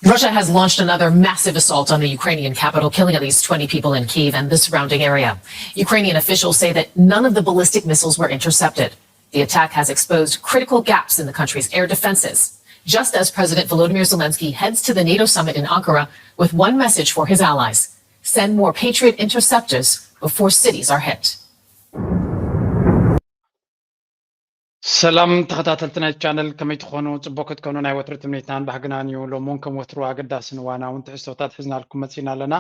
Russia has launched another massive assault on the Ukrainian capital, killing at least twenty people in Kyiv and the surrounding area. Ukrainian officials say that none of the ballistic missiles were intercepted. The attack has exposed critical gaps in the country's air defenses, just as President Volodymyr Zelensky heads to the NATO summit in Ankara with one message for his allies: send more Patriot interceptors before cities are hit. ሰላም ተኸታተልቲ ናይ ቻነል፣ ከመይ ትኾኑ? ጽቡቅ ክትኮኑ ናይ ወትሩ ትምኒትናን ባህግናን እዩ። ሎሚ እውን ከም ወትሩ ኣገዳስን እዋናውን ትሕዝቶታት ሒዝናልኩም መጺና ኣለና።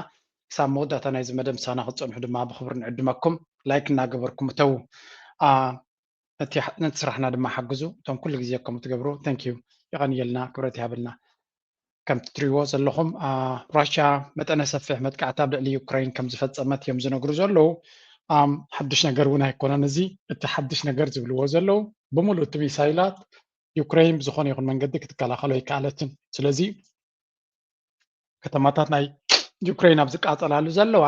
ክሳብ መወዳእታ ናይዚ መደብ ምሳና ክትጸንሑ ድማ ብኽብሪ ንዕድመኩም። ላይክ እናገበርኩም እተዉ። ነቲ ስራሕና ድማ ሓግዙ። እቶም ኩሉ ግዜ ከም ትገብሩ፣ thank you፣ የቐንየልና፣ ክብረት ይሃበልና። ከም ትሪእዎ ዘለኹም፣ ራሽያ መጠነ ሰፊሕ መጥቃዕቲ ኣብ ልዕሊ ዩክሬን ከም ዝፈጸመት እዮም ዝነግሩ ዘለዉ። ሓድሽ ነገር እውን ኣይኮነን እዚ። እቲ ሓድሽ ነገር ዝብልዎ ዘለዉ፣ ብምሉእ እቲ ሚሳይላት ዩክሬን ብዝኾነ ይኹን መንገዲ ክትከላኸሎ ኣይከኣለትን። ስለዚ ከተማታት ናይ ዩክሬን ኣብ ዝቃጸላሉ ዘለዋ፣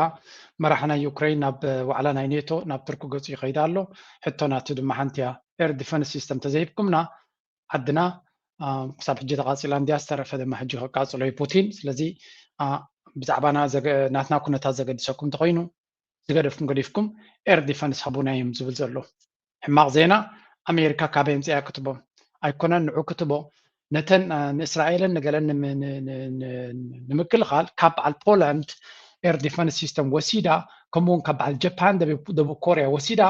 መራሒ ናይ ዩክሬን ናብ ዋዕላ ናይ ኔቶ ናብ ቱርኪ ገጹ ይኸይድ ኣሎ። ሕቶ ናቱ ድማ ሓንቲ እያ። ኤር ዲፈንስ ሲስተም ተዘይብኩምና ዓድና ክሳብ ሕጂ ተቃጺላ እንድያ፣ ዝተረፈ ድማ ሕጂ ከቃጽሎ እዩ ፑቲን። ስለዚ ብዛዕባና ናትና ኩነታት ዘገድሰኩም እንተኮይኑ ዝገደፍኩም ገዲፍኩም ኤር ዲፈንስ ሃቡና እዮም ዝብል ዘሎ። ሕማቕ ዜና፣ ኣሜሪካ ካበይ ኣምፅያ ክትቦ ኣይኮነን፣ ንዑ ክትቦ ነተን ንእስራኤልን ንገለን ንምክልኻል ካብ በዓል ፖላንድ ኤር ዲፈንስ ሲስተም ወሲዳ፣ ከምኡውን ካብ በዓል ጀፓን ደቡብ ኮርያ ወሲዳ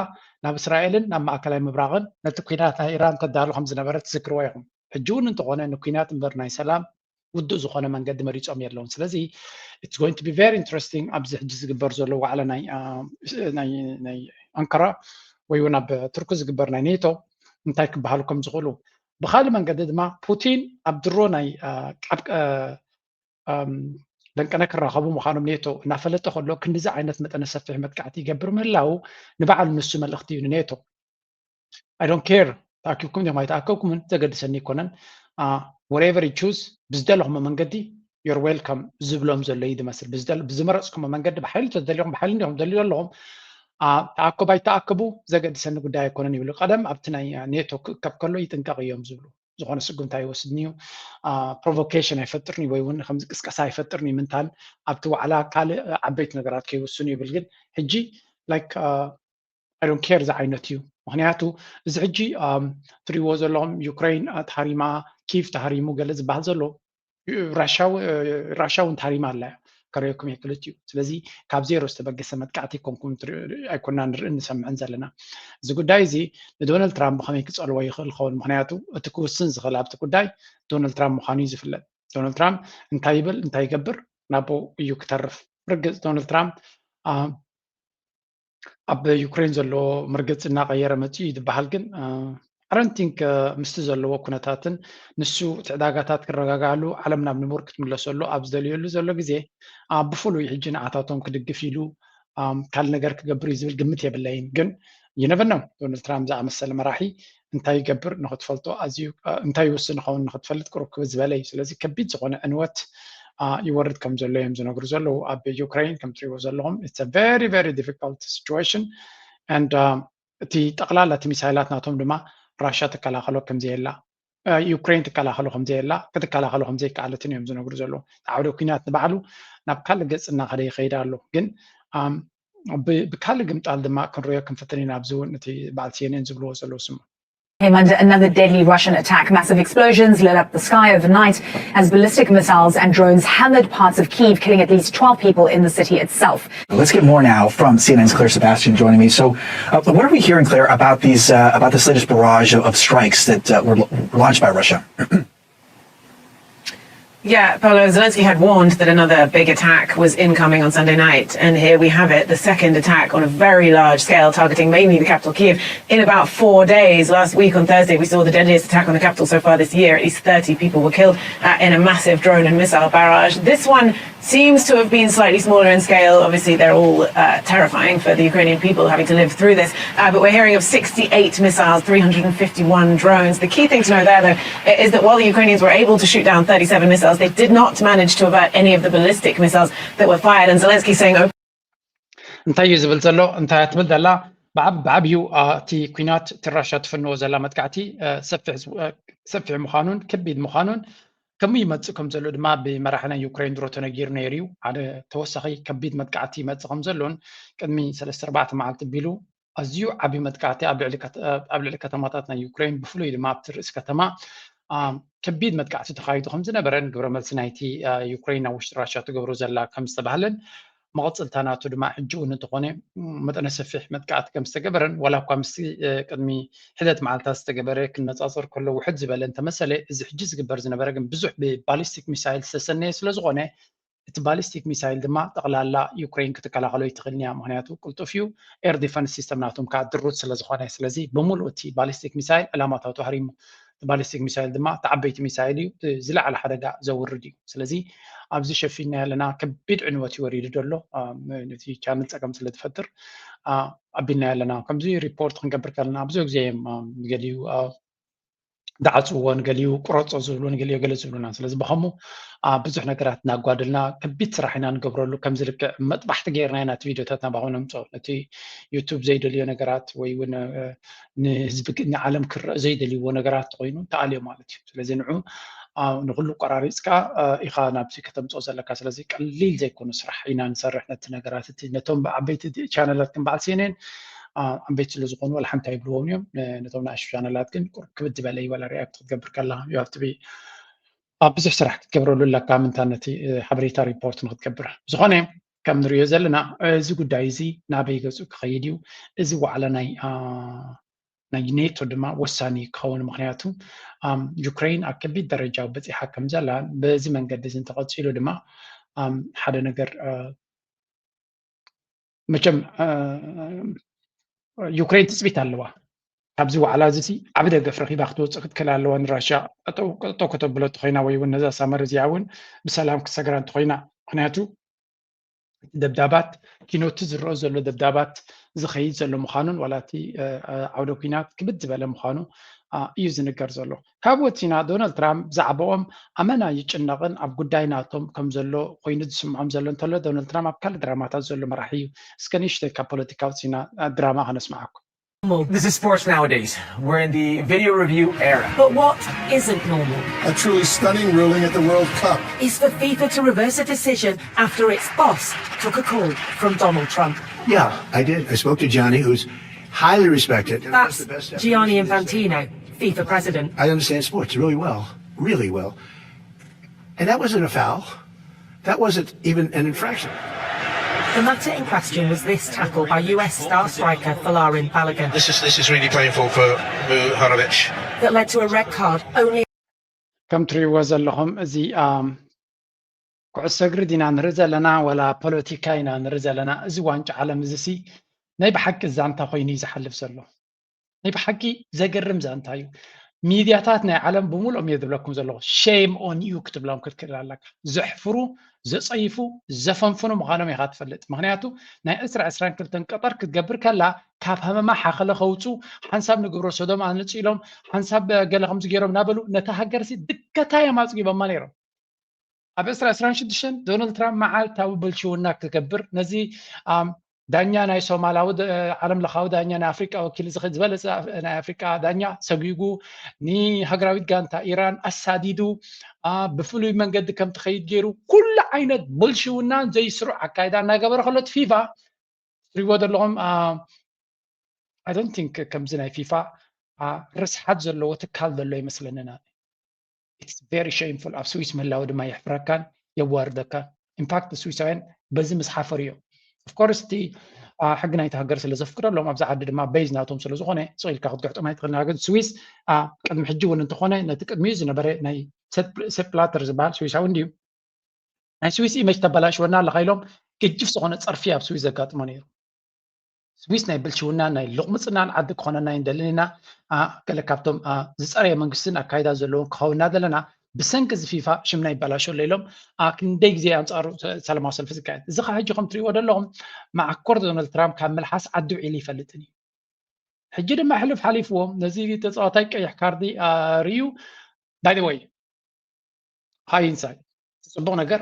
ናብ እስራኤልን ናብ ማእከላይ ምብራቕን ነቲ ኩናት ናይ ኢራን ተዳሉ ከም ዝነበረ ትዝክርዎ ኢኹም። ሕጂ እውን እንተኾነ ንኩናት እምበር ናይ ሰላም ውዱእ ዝኾነ መንገዲ መሪፆም የለውን። ስለዚ it's going to be very interesting ኣብዚ ሕጂ ዝግበር ዘሎ ዋዕላ ናይ ኣንካራ ወይ እውን ኣብ ቱርኪ ዝግበር ናይ ኔቶ እንታይ ክበሃሉ ከም ዝኽእሉ። ብካልእ መንገዲ ድማ ፑቲን ኣብ ድሮ ናይ ለንቀነ ክራኸቡ ምዃኖም ኔቶ እናፈለጠ ከሎ ክንዲዚ ዓይነት መጠነ ሰፊሕ መጥቃዕቲ ይገብር ምህላው ንባዕሉ ንሱ መልእኽቲ እዩ ንኔቶ። I don't care፣ ተኣኪብኩም ዲኹም ኣይተኣከብኩምን ዘገድሰኒ ኣይኮነን። Whatever you choose፣ ብዝደለኹሞ መንገዲ you're welcome ዝብሎም ዘሎ እዩ ዝመስል። ብዝመረፅኩሞ መንገዲ ብሓይሊ ተደሊኹም ብሓይሊ እንዲኹም ደልዩ ዘለኹም፣ ተኣከቡ ኣይተኣከቡ ዘገድሰኒ ጉዳይ ኣይኮነን ይብሉ። ቀደም ኣብቲ ናይ ኔቶ ክእከብ ከሎ ይጥንቀቕ እዮም ዝብሉ። ዝኾነ ስጉምቲ ኣይወስድን እዩ፣ ፕሮቮኬሽን ኣይፈጥርን እዩ ወይ እውን ከምዚ ቅስቀሳ ኣይፈጥርን እዩ ምንታን ኣብቲ ዋዕላ ካልእ ዓበይቲ ነገራት ከይውስኑ ይብል። ግን ሕጂ like I don't care ዝዓይነት እዩ። ምክንያቱ እዚ ሕጂ ትሪእዎ ዘለኹም ዩክሬን ተሃሪማ፣ ኪቭ ተሃሪሙ ገለ ዝበሃል ዘሎ ራሻ እውን ተሃሪማ ኣላ እያ። ከርእየኩም እየ ክልቲኡ። ስለዚ ካብ ዜሮ ዝተበገሰ መጥቃዕቲ ኣይኮንኩም ኣይኮና ንርእን ንሰምዕን ዘለና። እዚ ጉዳይ እዚ ንዶናልድ ትራምፕ ብኸመይ ክጸልዎ ይኽእል ኸውን? ምክንያቱ እቲ ክውስን ዝኽእል ኣብቲ ጉዳይ ዶናልድ ትራምፕ ምዃኑ እዩ ዝፍለጥ። ዶናልድ ትራምፕ እንታይ ይብል እንታይ ይገብር ናብኡ እዩ ክተርፍ። ርግጽ ዶናልድ ትራምፕ ኣብ ዩክሬን ዘሎ መርገጺ እናቐየረ መጺኡ እዩ ዝበሃል። ግን I don't think ምስቲ ዘለዎ ኩነታትን ንሱ እቲ ዕዳጋታት ክረጋግኣሉ ዓለም ናብ ንቡር ክትምለሰሉ ኣብ ዝደልየሉ ዘሎ ግዜ ብፍሉይ ሕጂ ንዓታቶም ክድግፍ ኢሉ ካልእ ነገር ክገብር እዩ ዝብል ግምት የብለይን። ግን you never know፣ ዶናልድ ትራምፕ ዝኣመሰለ መራሒ እንታይ ይገብር ንክትፈልጦ ኣዝዩ እንታይ ይውስን ይኸውን ንክትፈልጥ ቅሩብ ክብድ ዝበለ እዩ። ስለዚ ከቢድ ዝኾነ ዕንወት ይወርድ ከም ዘሎ እዮም ዝነግሩ ዘለዉ ኣብ ዩክሬን። ከም ትሪእዎ ዘለኹም it's a very very difficult situation and እቲ ጠቕላላ እቲ ሚሳይላት ናቶም ድማ ራሻ ትከላኸሎ ከምዘየላ፣ ዩክሬን ትከላኸሎ ከምዘየላ፣ ክትከላኸሎ ከምዘይከኣለትን እዮም ዝነግሩ ዘለዉ። ዓውደ ኩናት ንባዕሉ ናብ ካልእ ገጽ እናኸደ ይኸይድ ኣሎ። ግን ብካልእ ግምጣል ድማ ክንሪኦ ክንፍትን ኢና። ኣብዚ እውን እቲ በዓል ሲኤንኤን ዝብልዎ ዘለዉ ስሙ። Came under another deadly Russian attack. Massive explosions lit up the sky overnight as ballistic missiles and drones hammered parts of Kyiv, killing at least twelve people in the city itself. Let's get more now from C N N's Claire Sebastian joining me. So, uh, what are we hearing, Claire, about these uh, about this latest barrage of, of strikes that uh, were launched by Russia? Yeah, Paolo, Zelensky had warned that another big attack was incoming on Sunday night, and here we have it, the second attack on a very large scale, targeting mainly the capital, Kyiv, in about four days. Last week on Thursday, we saw the deadliest attack on the capital so far this year. At least thirty people were killed uh, in a massive drone and missile barrage. This one seems to have been slightly smaller in scale. Obviously, they're all uh, terrifying for the Ukrainian people having to live through this. Uh, but we're hearing of sixty-eight missiles, three hundred fifty-one drones. The key thing to know there, though, is that while the Ukrainians were able to shoot down thirty-seven missiles, they did not manage to avert any of the ballistic missiles that were fired. And Zelensky saying, እንታይ እዩ ዝብል ዘሎ? እንታይ እያ ትብል ዘላ? ብዓብዩ እቲ ኩናት እቲ ራሻ ትፍንዎ ዘላ መጥቃዕቲ ሰፊሕ ምዃኑን ከቢድ ምዃኑን ከምኡ ይመፅእ ከም ዘሎ ድማ ብመራሒ ናይ ዩክሬን ድሮ ተነጊሩ ነይሩ እዩ። ሓደ ተወሳኺ ከቢድ መጥቃዕቲ ይመፅእ ከም ዘሎን ቅድሚ ሰለስተ ኣርባዕተ መዓልቲ ቢሉ ኣዝዩ ዓብዪ መጥቃዕቲ ኣብ ልዕሊ ከተ- ኣብ ልዕሊ ከተማታት ናይ ዩክሬን ብፍሉይ ድማ ኣብቲ ርእሲ ከተማ አ፣ ከቢድ መጥቃዕቲ ተኻይዱ ከም ዝነበረን ግብረ መልሲ ናይቲ አ፣ ዩክሬን ናብ ውሽጢ ራሽያ ትገብሮ ዘላ ከም ዝተባህለን መቐፅልታ ናቱ ድማ ሕጂ እውን እንተኾነ ም፣ መጠነ ሰፊሕ መጥቃዕቲ ከም ዝተገበረን ዋላ እኳ ምስቲ አ፣ ቅድሚ ሕደት መዓልታት ዝተገበረ ክነፃፀር ከሎ ውሕድ ዝበለ እንተመሰለ እዚ ሕጂ ዝግበር ዝነበረ ግን ብዙሕ ብባሊስቲክ ሚሳይል ዝተሰነየ ስለ ዝኾነ እቲ ባሊስቲክ ሚሳይል ድማ ጠቕላላ ዩክሬን ክትከላኸሎ ይትኽእል እያ። ምክንያቱ ቅልጡፍ እዩ። ኤር ዲፈንስ ሲስተም ናቶም ከዓ ድሩት ስለ ዝኾነ፣ ስለዚ ብምሉእ እቲ ባሊስቲክ ሚሳይል ዕላማታቱ ሃሪሙ። እቲ ባሊስቲክ ሚሳይል ድማ እቲ ዓበይቲ ሚሳይል እዩ፣ እቲ ዝለዓለ ሓደጋ ዘውርድ እዩ። ስለዚ ኣብዚ ሸፊና ያለና ከቢድ ዕንወት እዩ ወሪዱ ዘሎ። አ፣ ነቲ ቻነል ፀገም ስለ ዝፈጥር አ፣ ኣቢልና ያለና ከምዚ ሪፖርት ክንገብር ከለና ብዙ ግዜ እዮም አ፣ ገሊኡ አ፣ ዳዕፅዎ፣ ንገሊኡ ቁረፆ ዝብሉ፣ ንገሊኡ ገለ ዝብሉና። ስለዚ ብኸምኡ አ፣ ብዙሕ ነገራት እናጓደልና ከቢድ ስራሕ ኢና ንገብረሉ። ከምዚ ልክዕ መጥባሕቲ ገይርና ኢና እቲ ቪድዮታት ናባኹም ነምፅኦ። ነቲ ዩቱብ ዘይደልዮ ነገራት ወይ እውን አ፣ ንህዝቢ ግ- ንዓለም ክረአ ዘይደልይዎ ነገራት ተኮይኑ ተኣልዮ ማለት እዩ። ስለዚ ንዑ አ፣ ንኩሉ ቆራሪፅካ አ፣ ኢኻ ናብዚ ከተምፅኦ ዘለካ። ስለዚ ቀሊል ዘይኮነ ስራሕ ኢና ንሰርሕ ነቲ ነገራት እቲ ነቶም ዓበይቲ ቻነላት ከም በዓል ሲኤንኤን አ፣ ዓበይቲ ስለ ዝኾኑ ዋላ ሓንቲ ኣይብልዎም እዮም። ነ- ነቶም ንኣሽቱ ቻነላት ግን ቁሩብ ክብድ ዝበለ እዩ ዋላ ሪያክት ክትገብር ከላ you have to be ኣብ ብዙሕ ስራሕ ክትገብረሉ ኣለካ ምንታ ነቲ እ፣ ሓበሬታ ሪፖርት ንክትገብር። ብዝኾነ ከም ንሪኦ ዘለና እዚ ጉዳይ እዚ ናበይ ገፁ ክኸይድ እዩ? እዚ ዋዕላ ናይ አ፣ ናይ ኔቶ ድማ ወሳኒ ክኸውን፣ ምክንያቱ ኣም፣ ዩክሬን ኣብ ከቢድ ደረጃ በፂሓ ከም ዘላን በዚ መንገዲ እዚ እንተቐፂሉ ድማ ኣም፣ ሓደ ነገር አ፣ መቸም አ፣ ዩክሬን ትፅቢት ኣለዋ። ካብዚ ዋዕላ እዚ ሲ ዓቢ ደገፍ ረኺባ ክትወፅእ ክትክእል ኣለዋ። ንራሽያ ጠጠው ጠጠው ከተብሎ እንተኮይና ወይ እውን ነዛ ሳመር እዚኣ እውን ብሰላም ክትሰግራ እንተኮይና፣ ምክንያቱ እቲ ደብዳባት ኪኖቲ ዝረኦ ዘሎ ደብዳባት ዝኸይድ ዘሎ ምዃኑን ዋላ እቲ አ፣ አ፣ ዓውደ ኩናት ክብድ ዝበለ ምዃኑ አ፣ እዩ ዝንገር ዘሎ። ካብ ወፂና ዶናልድ ትራምፕ ብዛዕባኦም ኣመና ይጭነቕን ኣብ ጉዳይ ናቶም ከም ዘሎ ኮይኑ ዝስምዖም ዘሎ እንተሎ ዶናልድ ትራምፕ ኣብ ካልእ ድራማታት ዘሎ መራሒ እዩ። እስከ ንእሽተይ ካብ ፖለቲካ ወፂና አ፣ ድራማ ከነስምዓኩም። This is sports nowadays. We're in the video review era. But what isn't normal? A truly stunning ruling at the World Cup. Is for FIFA to reverse a decision after its boss took a call from Donald Trump. Yeah, I did. I spoke to Gianni, who's highly respected. That's Gianni Infantino, FIFA president. I understand sports really well, really well. And that wasn't a foul. That wasn't even an infraction. The matter in question was this tackle by U S star striker Folarin Balogun This is this is really painful for Muharovic. That led to a red card only ከም ትሪእዎ ዘለኹም እዚ ኣም፣ ኩዕሶ እግሪ ዲና ንርኢ ዘለና ወላ ፖለቲካ ኢና ንርኢ ዘለና? እዚ ዋንጫ ዓለም እዚ ሲ ናይ ብሓቂ ዛንታ ኮይኑ እዩ ዝሓልፍ ዘሎ። ናይ ብሓቂ ዘገርም ዛንታ እዩ። ሚድያታት ናይ ዓለም ብምሉኦም እየ ዝብለኩም ዘለኹ። ሼም ኦን ዩ ክትብሎም ክትክእል ኣለካ። ዘሕፍሩ፣ ዘፀይፉ፣ ዘፈንፍኑ ምዃኖም ኢኻ ትፈልጥ። ምክንያቱ ናይ ዕስራ ዕስራን ክልተን ቀጠር ክትገብር ከላ ካብ ሃመማ ሓኸለ ከውፁ ሓንሳብ ንግብረ ሶዶም ኣነፂሎም ሓንሳብ ገለ ከምዚ ገይሮም እናበሉ ነታ ሃገር ሲ ድከታ እዮም ኣፅጊቦማ ነይሮም። ኣብ ዕስራ ዕስራን ሽዱሽተን ዶናልድ ትራምፕ መዓልታዊ ብልሽውና ክገብር ነዚ ኣም፣ ዳኛ ናይ ሶማላዊ ደ- ዓለም ለኻዊ ዳኛ ናይ ኣፍሪቃ ወኪል ዝኸ- ዝበለፀ ኣፍ- ናይ ኣፍሪቃ ዳኛ ሰጒጉ ንሃገራዊት ጋንታ ኢራን ኣሳዲዱ አ፣ ብፍሉይ መንገዲ ከም ትኸይድ ገይሩ ኩሉ ዓይነት ብልሽውናን ዘይስሩዕ ኣካይዳ እናገበረ ከሎ እቲ ፊፋ ትሪእዎ ዘለኹም I don't think ከምዚ ናይ ፊፋ ርስሓት ዘለዎ ትካል ዘሎ ይመስለንን። It's very shameful። ኣብ ስዊስ ምህላው ድማ የሕፍረካን የዋርደካን። ኢንፋክት ስዊሳውያን በዚ ምስ ሓፈሩ እዮም። ኦፍኮርስ እቲ ሕጊ ናይቲ ሃገር ስለ ዘፍቅደሎም ኣብዚ ዓዲ ድማ ቤዝ ናቶም ስለ ዝኾነ ስቕ ኢልካ ክትግሕጦም ኣይትኽእልን። ግን ስዊስ ቅድሚ ሕጂ እውን እንተኾነ ነቲ ቅድሚኡ ዝነበረ ናይ ሴፕ ብላተር ዝበሃል ስዊሳዊ እንድዩ ናይ ስዊስ ኢመጅ ተበላሽወና ኣለኻ ኢሎም ገጅፍ ዝኾነ ፀርፊ ኣብ ስዊስ ዘጋጥሞ ነይሩ። ስዊስ ናይ ብልሽውናን ናይ ልቕምፅናን ዓዲ ክኾነና ኣይንደልን ኢና። ገለ ካብቶም ዝፀረየ መንግስትን ኣካይዳ ዘለዎም ክኸውን እናደለና ብሰንኪ እዚ ፊፋ ሽምና ይበላሾ ኣሎ ኢሎም ክንደይ ግዜ ኣንፃሩ ሰላማዊ ሰልፊ ዝካየድ። እዚ ከዓ ሕጂ ከም ትሪእዎ ዘለኹም መዓኮር ዶናልድ ትራምፕ ካብ መልሓስ ዓዲ ውዒሉ ይፈልጥን እዩ። ሕጂ ድማ ሕሉፍ ሓሊፍዎም ነዚ ተፃዋታይ ቀይሕ ካርዲ ርእዩ ባይ ወይ ሃይንሳይ እቲ ፅቡቕ ነገር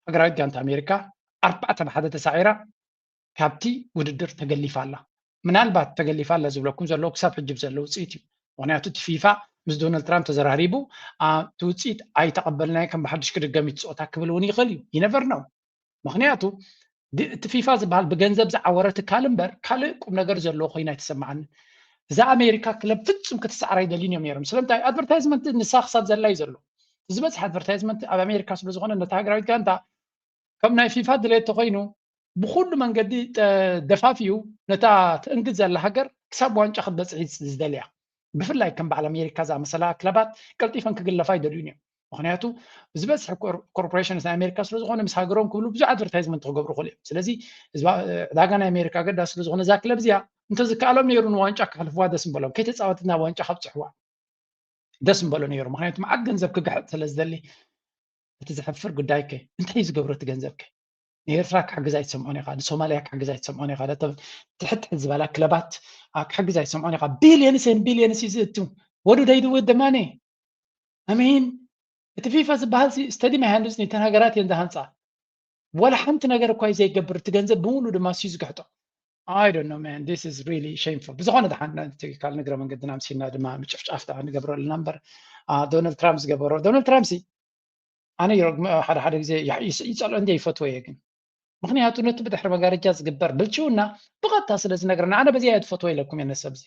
ሃገራዊት ጋንታ ኣሜሪካ ኣርባዕተ ብሓደ ተሳዒራ ካብቲ ውድድር ተገሊፋ ኣላ። ምናልባት ተገሊፋ ኣላ ዝብለኩም ዘለዉ ክሳብ ሕጂ ብዘሎ ውፅኢት እዩ። ምክንያቱ እቲ ፊፋ ምስ ዶናልድ ትራምፕ ተዘራሪቡ እቲ ውፅኢት ኣይተቐበልናዮ ከም ብሓድሽ ክድገም ይትፅኦታ ክብል እውን ይኽእል እዩ። ይነቨር ነው። ምክንያቱ እቲ ፊፋ ዝበሃል ብገንዘብ ዝዓወረ ትካል እምበር ካልእ ቁም ነገር ዘለዎ ኮይኑ ኣይተሰማዓኒ። እዛ ኣሜሪካ ክለብ ፍጹም ክትሰዓር ኣይደልዩን እዮም ነይሮም። ስለምንታይ ኣድቨርታይዝመንት ንሳ ክሳብ ዘላ እዩ ዘሎ። ዝበፅሕ ኣድቨርታይዝመንት ኣብ ኣሜሪካ ስለዝኾነ ነታ ሃገራዊት ጋንታ ከም ናይ ፊፋ ድሌት ተኮይኑ ብኩሉ መንገዲ ደፋፊኡ ነታ ትእንግድ ዘላ ሃገር ክሳብ ዋንጫ ክትበፅሕ ዝደልያ። ብፍላይ ከም በዓል ኣሜሪካ ዝኣመሰላ ክለባት ቀልጢፈን ክግለፋ ኣይደልዩን እዮም። ምክንያቱ ዝበዝሕ ኮርፖሬሽንስ ናይ ኣሜሪካ ስለዝኮነ ምስ ሃገሮም ክብሉ ብዙሕ ኣድቨርታይዝመንት ክገብሩ ክእሉ እዮም። ስለዚ ዕዳጋ ናይ ኣሜሪካ ገዳ ስለዝኮነ እዛ ክለብ እዚኣ እንተዝከኣሎም ነይሩ ንዋንጫ ክሕልፍዋ ደስ ምበሎም፣ ከይተፃወትት ናብ ዋንጫ ካብፅሕዋ ደስ ምበሎ ነይሩ። ምክንያቱ መዓት ገንዘብ ክግሕጥ ስለዝደሊ። እቲ ዘሕፍር ጉዳይ ከ እንታይ እዩ ዝገብሮ እቲ ገንዘብ ከ? ንኤርትራ ክሕግዝ ኣይትሰምዖን ኢኻ፣ ንሶማልያ ክሕግዝ ኣይትሰምዖን ኢኻ። ትሕት ትሕት ዝበላ ክለባት ክሕግዝ ኣይትሰምዖን ኢኻ። ቢልየንስ ን ቢልየንስ እዩ ዝእቱ። ወዱ ደይድወ ደማኔ ኣሜን። እቲ ፊፋ ዝበሃል ስተዲ ማይ ሃንድስ ነተን ሃገራት እየን ዝሃንፃ። ወላ ሓንቲ ነገር እኳ እዩ ዘይገብር፣ እቲ ገንዘብ ብምሉ ድማ ስዩ ዝግሕጦ። I don't know, man, this is really shameful። ብዝኾነ ደሓን ትካል ንግረ መንገድና ምሲና ድማ ምጭፍጫፍ ደኣ ንገብረልና እምበር ዶናልድ ትራምፕ ዝገበሮ፣ ዶናልድ ትራምፕ ሲ ኣነ ሓደ ሓደ ግዜ ይፀልኦ እንደ ይፈትወ እየ ግን ምክንያቱ ነቲ ብድሕሪ መጋረጃ ዝግበር ብልሽውና ብቐጥታ ስለ ዝነግረና ኣነ በዚኣ እየ ትፈትወ ኢለኩም እየ ነሰብ እዚ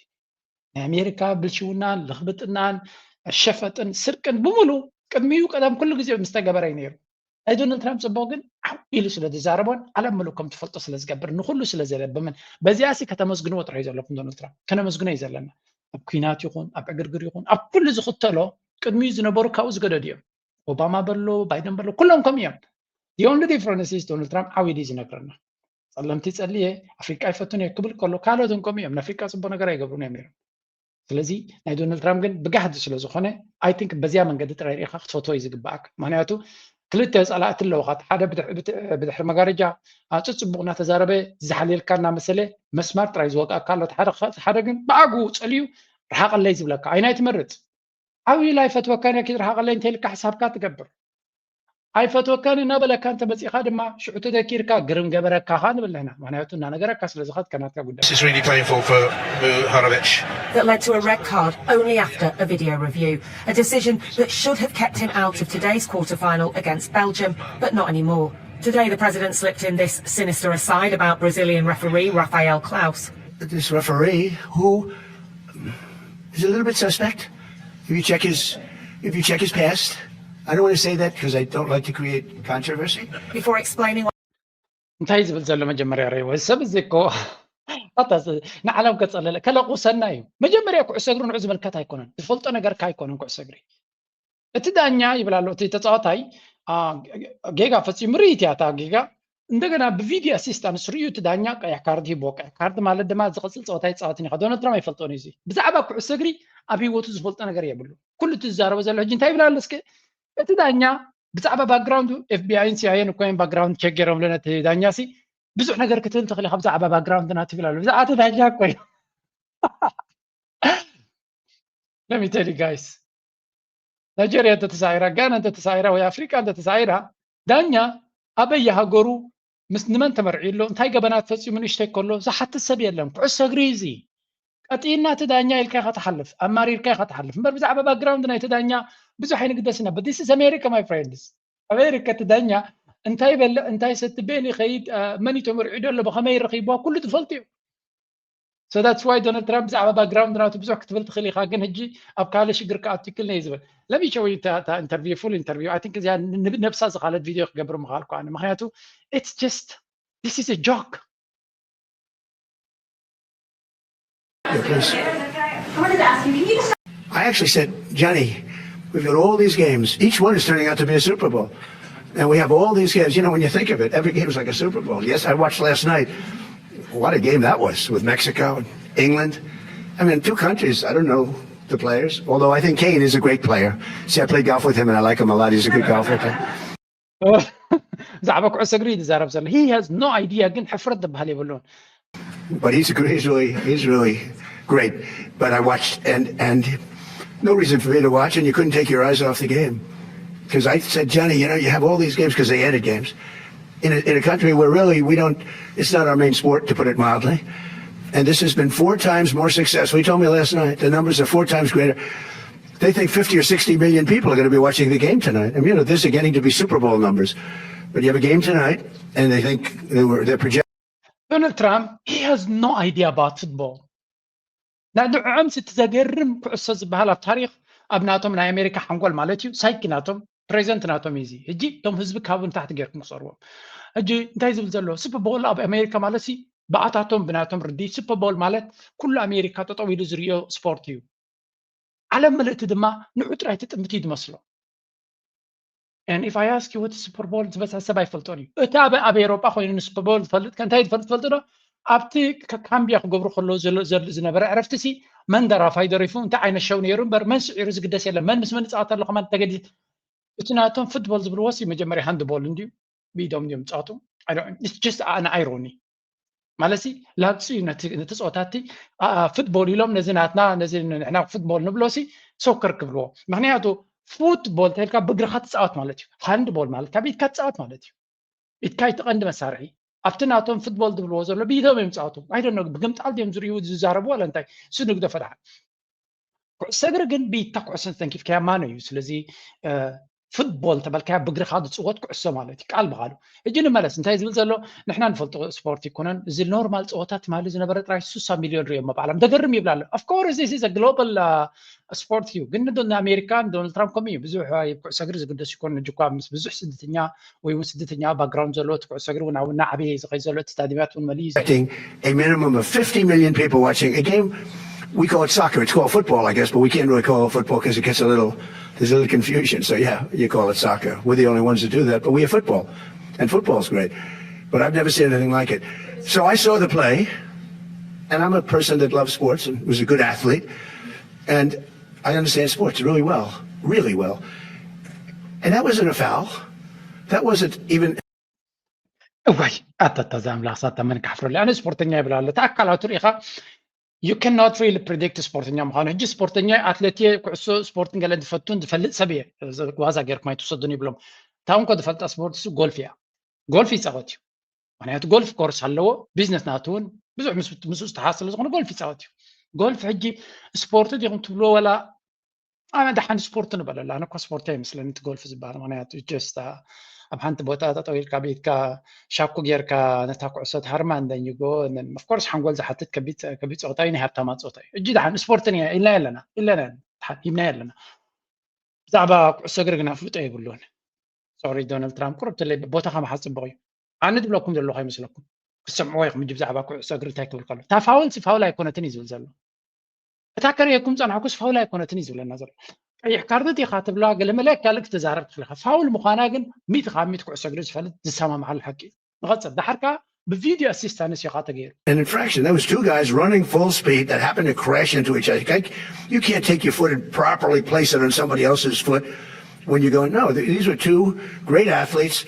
ናይ ኣሜሪካ ብልሽውናን ልኽብጥናን ሸፈጥን ስርቅን ብምሉ ቅድሚኡ ቀደም ኩሉ ግዜ ምስተገበረ እዩ ነይሩ ናይ ዶናልድ ትራምፕ ፅቡቅ ግን ዓው ኢሉ ስለ ዝዛረቦን ዓለም ምሉእ ከም ትፈልጦ ስለ ዝገብር ንኩሉ ስለ ዘለብምን በዚኣ ሲ ከተመስግንዎ ጥራይ ዘለኩም ዶናልድ ትራምፕ ከነመስግኖ እዩ ዘለና ኣብ ኩናት ይኹን ኣብ ዕግርግር ይኹን ኣብ ኩሉ ዝኽተሎ ቅድሚኡ ዝነበሩ ካብኡ ዝገደዱ እዮም ኦባማ በሎ ባይደን በሎ ኩሎም ከም እዮም the only difference is ዶናልድ ትራምፕ ዓው ኢሉ እዩ ዝነግረና ፀለምቲ ፀልየ ኣፍሪቃ ይፈቱን እየ ክብል ከሎ ካልኦት እንከም እዮም ንኣፍሪቃ ፅቡቅ ነገር ኣይገብሩን እዮም ነይሮም ስለዚ ናይ ዶናልድ ትራምፕ ግን ብጋህዲ ስለ ዝኾነ I think በዚያ መንገዲ ጥራይ ርኢኻ ክትፈትዎ እዩ ዝግባኣካ ምክንያቱ ክልተ ፀላእቲ ኣለውካ ሓደ ብድሕሪ መጋረጃ ኣፅፅቡቅ እናተዛረበ ዝሓልየልካ እናመሰለ መስማር ጥራይ ዝወቅኣካ ኣሎ ሓደ ግን ብዓግኡ ፀልዩ ርሓቀለይ ዝብለካ ኣይናይ ትመርፅ ዓብዩ ኣይፈትወካን እየ ኪድ ርሓቀለይ እንተልካ ሕሳብካ ትገብር ኣይፈትወካን እናበለካ እንተመፂእካ ድማ ሽዑ ተደኪርካ ግርም ገበረካኻ ንብል ንሕና ምክንያቱ እናነገረካ ስለዝኸድካ ናትካ ጉዳይ This is really painful for Muharovic. That led to a red card only after a video review, a decision that should have kept him out of today's quarter-final against Belgium, but not anymore. Today, the president slipped in this sinister aside about Brazilian referee Rafael Claus. This referee, who is a little bit suspect, if you check his, if you check his past, I don't want to say that because I don't like to create controversy. Before explaining እንታይ ዝብል ዘሎ መጀመርያ ረይዎ ሰብ እዚ እኮ ኣታ ንዓለም ከፀለለ ከለቁሰና እዩ መጀመርያ ኩዕሶ እግሪ ንዑ ዝምልከት ኣይኮነን ዝፈልጦ ነገርካ ኣይኮነን ኩዕሶ እግሪ እቲ ዳኛ ይብል ኣሎ እቲ ተፃዋታይ ጌጋ ፈፂሙ ርእይት እያ እታ ጌጋ እንደገና ብቪድዮ ኣሲስታንስ ርእዩ እቲ ዳኛ ቀያሕ ካርድ ሂብዎ ቀያሕ ካርድ ማለት ድማ ዝቕፅል ፀወታ ይፃወትን ኢኻ ዶናልድ ትራምፕ ኣይፈልጦን እዩ ብዛዕባ ኩዕሶ እግሪ ኣብ ህይወቱ ዝፈልጦ ነገር የብሉ ኩሉ እቲ ዝዛረቦ ዘሎ ሕጂ እንታይ ይብል ኣሎ እስኪ እቲ ዳኛ ብዛዕባ ባክግራውንዱ ኤፍቢኣይን ሲኣይኤን እኮ እዮም ባክግራውንድ ቸክ ገይሮምሉ ነቲ ዳኛ ሲ ብዙሕ ነገር ክትብል ትኽእል ኢኻ ብዛዕባ ባክግራውንድ ናት ይብል ኣሎ ብዛዕባ እቲ ዳኛ እኮ እዩ ለሚተሊ ጋይስ ናይጀርያ እንተተሳዒራ ጋና እንተተሳዒራ ወይ ኣፍሪቃ እንተተሳዒራ ዳኛ ኣበየ ሃገሩ ምስ ንመን ተመርዒ ኣሎ እንታይ ገበናት ፈፂሙ ንእሽተይ ከሎ ዝሓትት ሰብ የለን ኩዕሶ እግሪ እዚ ቀጢና እቲ ዳኛ ኢልካ ኢካ ትሓልፍ ኣማሪርካ ኢካ ትሓልፍ እምበር ብዛዕባ ባክግራውንድ ናይቲ ዳኛ ብዙሕ ኣይንግደስ ኢና but this is America my friends America እቲ ዳኛ እንታይ ይበልዕ እንታይ ይሰቲ በየን ይኸይድ መን እዩ ተመርዒ ደሎ ብኸመይ ረኺብዋ ኩሉ ትፈልጡ እዩ so that's why ዶናልድ ትራምፕ ብዛዕባ ባክግራውንድ ናቱ ብዙሕ ክትብል ትኽእል ኢኻ ግን ሕጂ ኣብ ካልእ ሽግር ክኣቱ ይክል ነዩ ዝብል let me show you interview full interview I think እዚኣ ነብሳ ዝኻለት ቪድዮ ክገብር ምኻልኩ ኣነ ምክንያቱ it's just this is a joke I actually said, Johnny, we've got all these games. Each one is turning out to be a Super Bowl. And we have all these games. You know, when you think of it, every game is like a Super Bowl. Yes, I watched last night. What a game that was with Mexico and England. I mean, two countries, I don't know the players, although I think Kane is a great player. See, I played golf with him and I like him a lot. He's a good golfer. ብዛዕባ ኩዕሶ እግሪ ዝዛረብ ዘሎ he has no idea ግን ሕፍረት ዝበሃል የብሉን But he's he's really he's really great. But I watched and and no reason for me to watch, and you couldn't take your eyes off the game. Because I said, Johnny, you know, you have all these games because they added games in a, in a country where really we don't. It's not our main sport, to put it mildly. And this has been four times more successful. He told me last night the numbers are four times greater. They think fifty or sixty million people are going to be watching the game tonight. I mean, you know, this is getting to be Super Bowl numbers. But you have a game tonight, and they think they were they're projecting. Donald Trump, he has no idea about football. ንዕዖም እቲ ዘገርም ኩዕሶ ዝበሃል ኣብ ታሪኽ ኣብ ናቶም ናይ ኣሜሪካ ሓንጎል ማለት እዩ ሳይኪ ናቶም ፕሬዘንት ናቶም እዩ እዚ። ሕጂ እቶም ህዝቢ ካብኡ ንታሕቲ ጌርኩም ክሰርዎም። ሕጂ እንታይ ዝብል ዘሎ ሱፐርቦል ኣብ ኣሜሪካ ማለት ሲ ብኣታቶም ብናቶም ርዲ ሱፐርቦል ማለት ኩሉ ኣሜሪካ ጠጠው ኢሉ ዝርእዮ ስፖርት እዩ። ዓለም ምልእቲ ድማ ንዑ ጥራይ ትጥምት እዩ ዝመስሎ። And if I ask you what Super Bowl ዝበዝሐ ሰብ ኣይፈልጦን እዩ። እቲ ኣብ ኣብ ኤሮጳ ኮይኑ ንሱፐርቦል ዝፈልጥ ከ እንታይ ዝፈልጥ ትፈልጡ ዶ? ኣብቲ ካምቢያ ክገብሩ ከለዉ ዝነበረ ዕረፍቲ ሲ መን ደራፋይ ደሪፉ እንታይ ዓይነት ሸው ነይሩ እምበር መን ስዒሩ ዝግደስ የለን። መን ምስ መን ይፃወት ኣሎ ከማን ተገዲ እቲ ናቶም ፉትቦል ዝብልዎ ሲ መጀመርያ ሃንድ ቦል እንድዩ ብኢዶም እንድዮም ዝፃወቱ። It's just an irony ማለት ሲ ላግፂ እዩ ነቲ ፆታቲ ፉትቦል ኢሎም ነዚ ናትና ነዚ ንሕና ፉትቦል ንብሎ ሲ ሶከር ክብልዎ። ምክንያቱ ፉትቦል ተልካ ብእግርካ ትፃወት ማለት እዩ። ሃንድ ቦል ማለት ካብ ኢድካ ትፃወት ማለት እዩ። ኢድካ እቲ ቀንዲ መሳርሒ ኣብቲ ናቶም ፉትቦል ዝብልዎ ዘሎ ብኢዶም እዮም ዝፃወቱ። ኣይደኖ ብግምጣል ድዮም ዝርዩ ዝዛረቡ ዋላ እንታይ እሱ ንግደፎ ደሓን። ኩዕሶ እግሪ ግን ብኢድካ ኩዕሶ ተንኪፍካያ ማኖ እዩ። ስለዚ ፉትቦል ተበልካያ ብእግርካ ዝፅወት ኩዕሶ ማለት እዩ ቃል ብቃሉ። ሕጂ ንመለስ እንታይ ዝብል ዘሎ ንሕና ንፈልጦ ስፖርት ይኮነን እዚ ኖርማል ፀወታ ትማሊ ዝነበረ ጥራይ ሱሳ ሚሊዮን ሪኦም መባዕሎም ደገርም ይብላ ኣሎ። Of course this is a global sport እዩ ግን ንኣሜሪካ ዶናልድ ትራምፕ ከምኡ እዩ። ብዙሕ ኩዕሶ እግሪ ዝግደስ ይኮን እኳ ምስ ብዙሕ ስደተኛ ወይ እውን ስደተኛ ባክግራውንድ ዘለዎ እቲ ኩዕሶ እግሪ እውን ኣብ እናዓበየ ዝኸይ ዘሎ እቲ ስታዲያማት እውን መሊኡ A minimum of fifty million people watching a game. We call it soccer. It's called football, I guess, but we can't really call it football because it gets a little, there's a little confusion. So yeah, you call it soccer. We're the only ones that do that, but we have football, and football's great. But I've never seen anything like it. So I saw the play, and I'm a person that loves sports and was a good athlete, and I understand sports really well, really well. And that wasn't a foul. That wasn't even እዋይ ኣታታ ዛምላኽ ሳታ መን ክሓፍረሉ ኣነ ስፖርተኛ ይብላ ኣሎ ኣካላቱ ርኢኻ you cannot really predict ስፖርተኛ ምዃኑ። ሕጂ ስፖርተኛ ኣትሌት እየ ኩዕሶ ስፖርትን ገለን ዝፈቱን ዝፈልጥ ሰብ እየ ዋዛ ጌርኩም ኣይትውሰዱን ይብሎም። እታ እንኮ ዝፈልጣ ስፖርት ሱ ጎልፍ እያ። ጎልፍ ይፃወት እዩ። ምክንያቱ ጎልፍ ኮርስ ኣለዎ። ቢዝነስ ናቱ እውን ብዙሕ ምስኡ ዝተሓዝ ስለ ዝኾነ ጎልፍ ይፃወት እዩ። ጎልፍ ሕጂ ስፖርት ዲኹም ትብልዎ ወላ ኣነ ደሓን ስፖርት ንበለላ ኣነ እኳ ስፖርት ኣይመስለኒ እቲ ጎልፍ ዝበሃል ምክንያቱ ጀስት ኣብ ሓንቲ ቦታ ጠጠው ኢልካ ቤትካ ሻኩ ጌርካ ነታ ኩዕሶ ትሃርማ እንደኝ ጎ ኦፍኮርስ ሓንጎል ዝሓትት ከቢድ ፀወታ እዩ ናይ ሃብታማ ፀወታ እዩ እጂ ደሓን ስፖርትን ኢልና ኣለና ኢልና ሂብና ኣለና ብዛዕባ ኩዕሶ እግሪ ግን ኣፍልጦ የብሉን ሶሪ ዶናልድ ትራምፕ ቁሩብ ትለይ ቦታኻ ምሓዝ ፅቡቅ እዩ ኣነ ዝብለኩም ዘለኹ ኣይመስለኩም ክትሰምዕዎ ኢኹም እጂ ብዛዕባ ኩዕሶ እግሪ እንታይ ክብል ከሎ እታ ፋውል ሲ ፋውል ኣይኮነትን እዩ ዝብል ዘሎ እታ ከርእየኩም ጸናሕኩስ ፋውል ኣይኮነትን እዩ ዝብለና ዘሎ ቀይሕ ካርድ ዲኻ ትብላ ገለመለ ካልእ ክትዛረብ ትኽእል ኢኻ ፋውል ምዃና ግን ሚእቲ ካብ ሚእቲ ኩዕሶ እግሪ ዝፈልጥ ዝሰማምዓሉ ሓቂ እዩ ንቐጽል ዳሓር ከኣ ብቪድዮ ኣሲስታንስ ኢኻ ተገይሩ An infraction. That was two guys running full speed that happened to crash into each other. You can't, you can't take your foot and properly place it on somebody else's foot when you go, no, th- these were two great athletes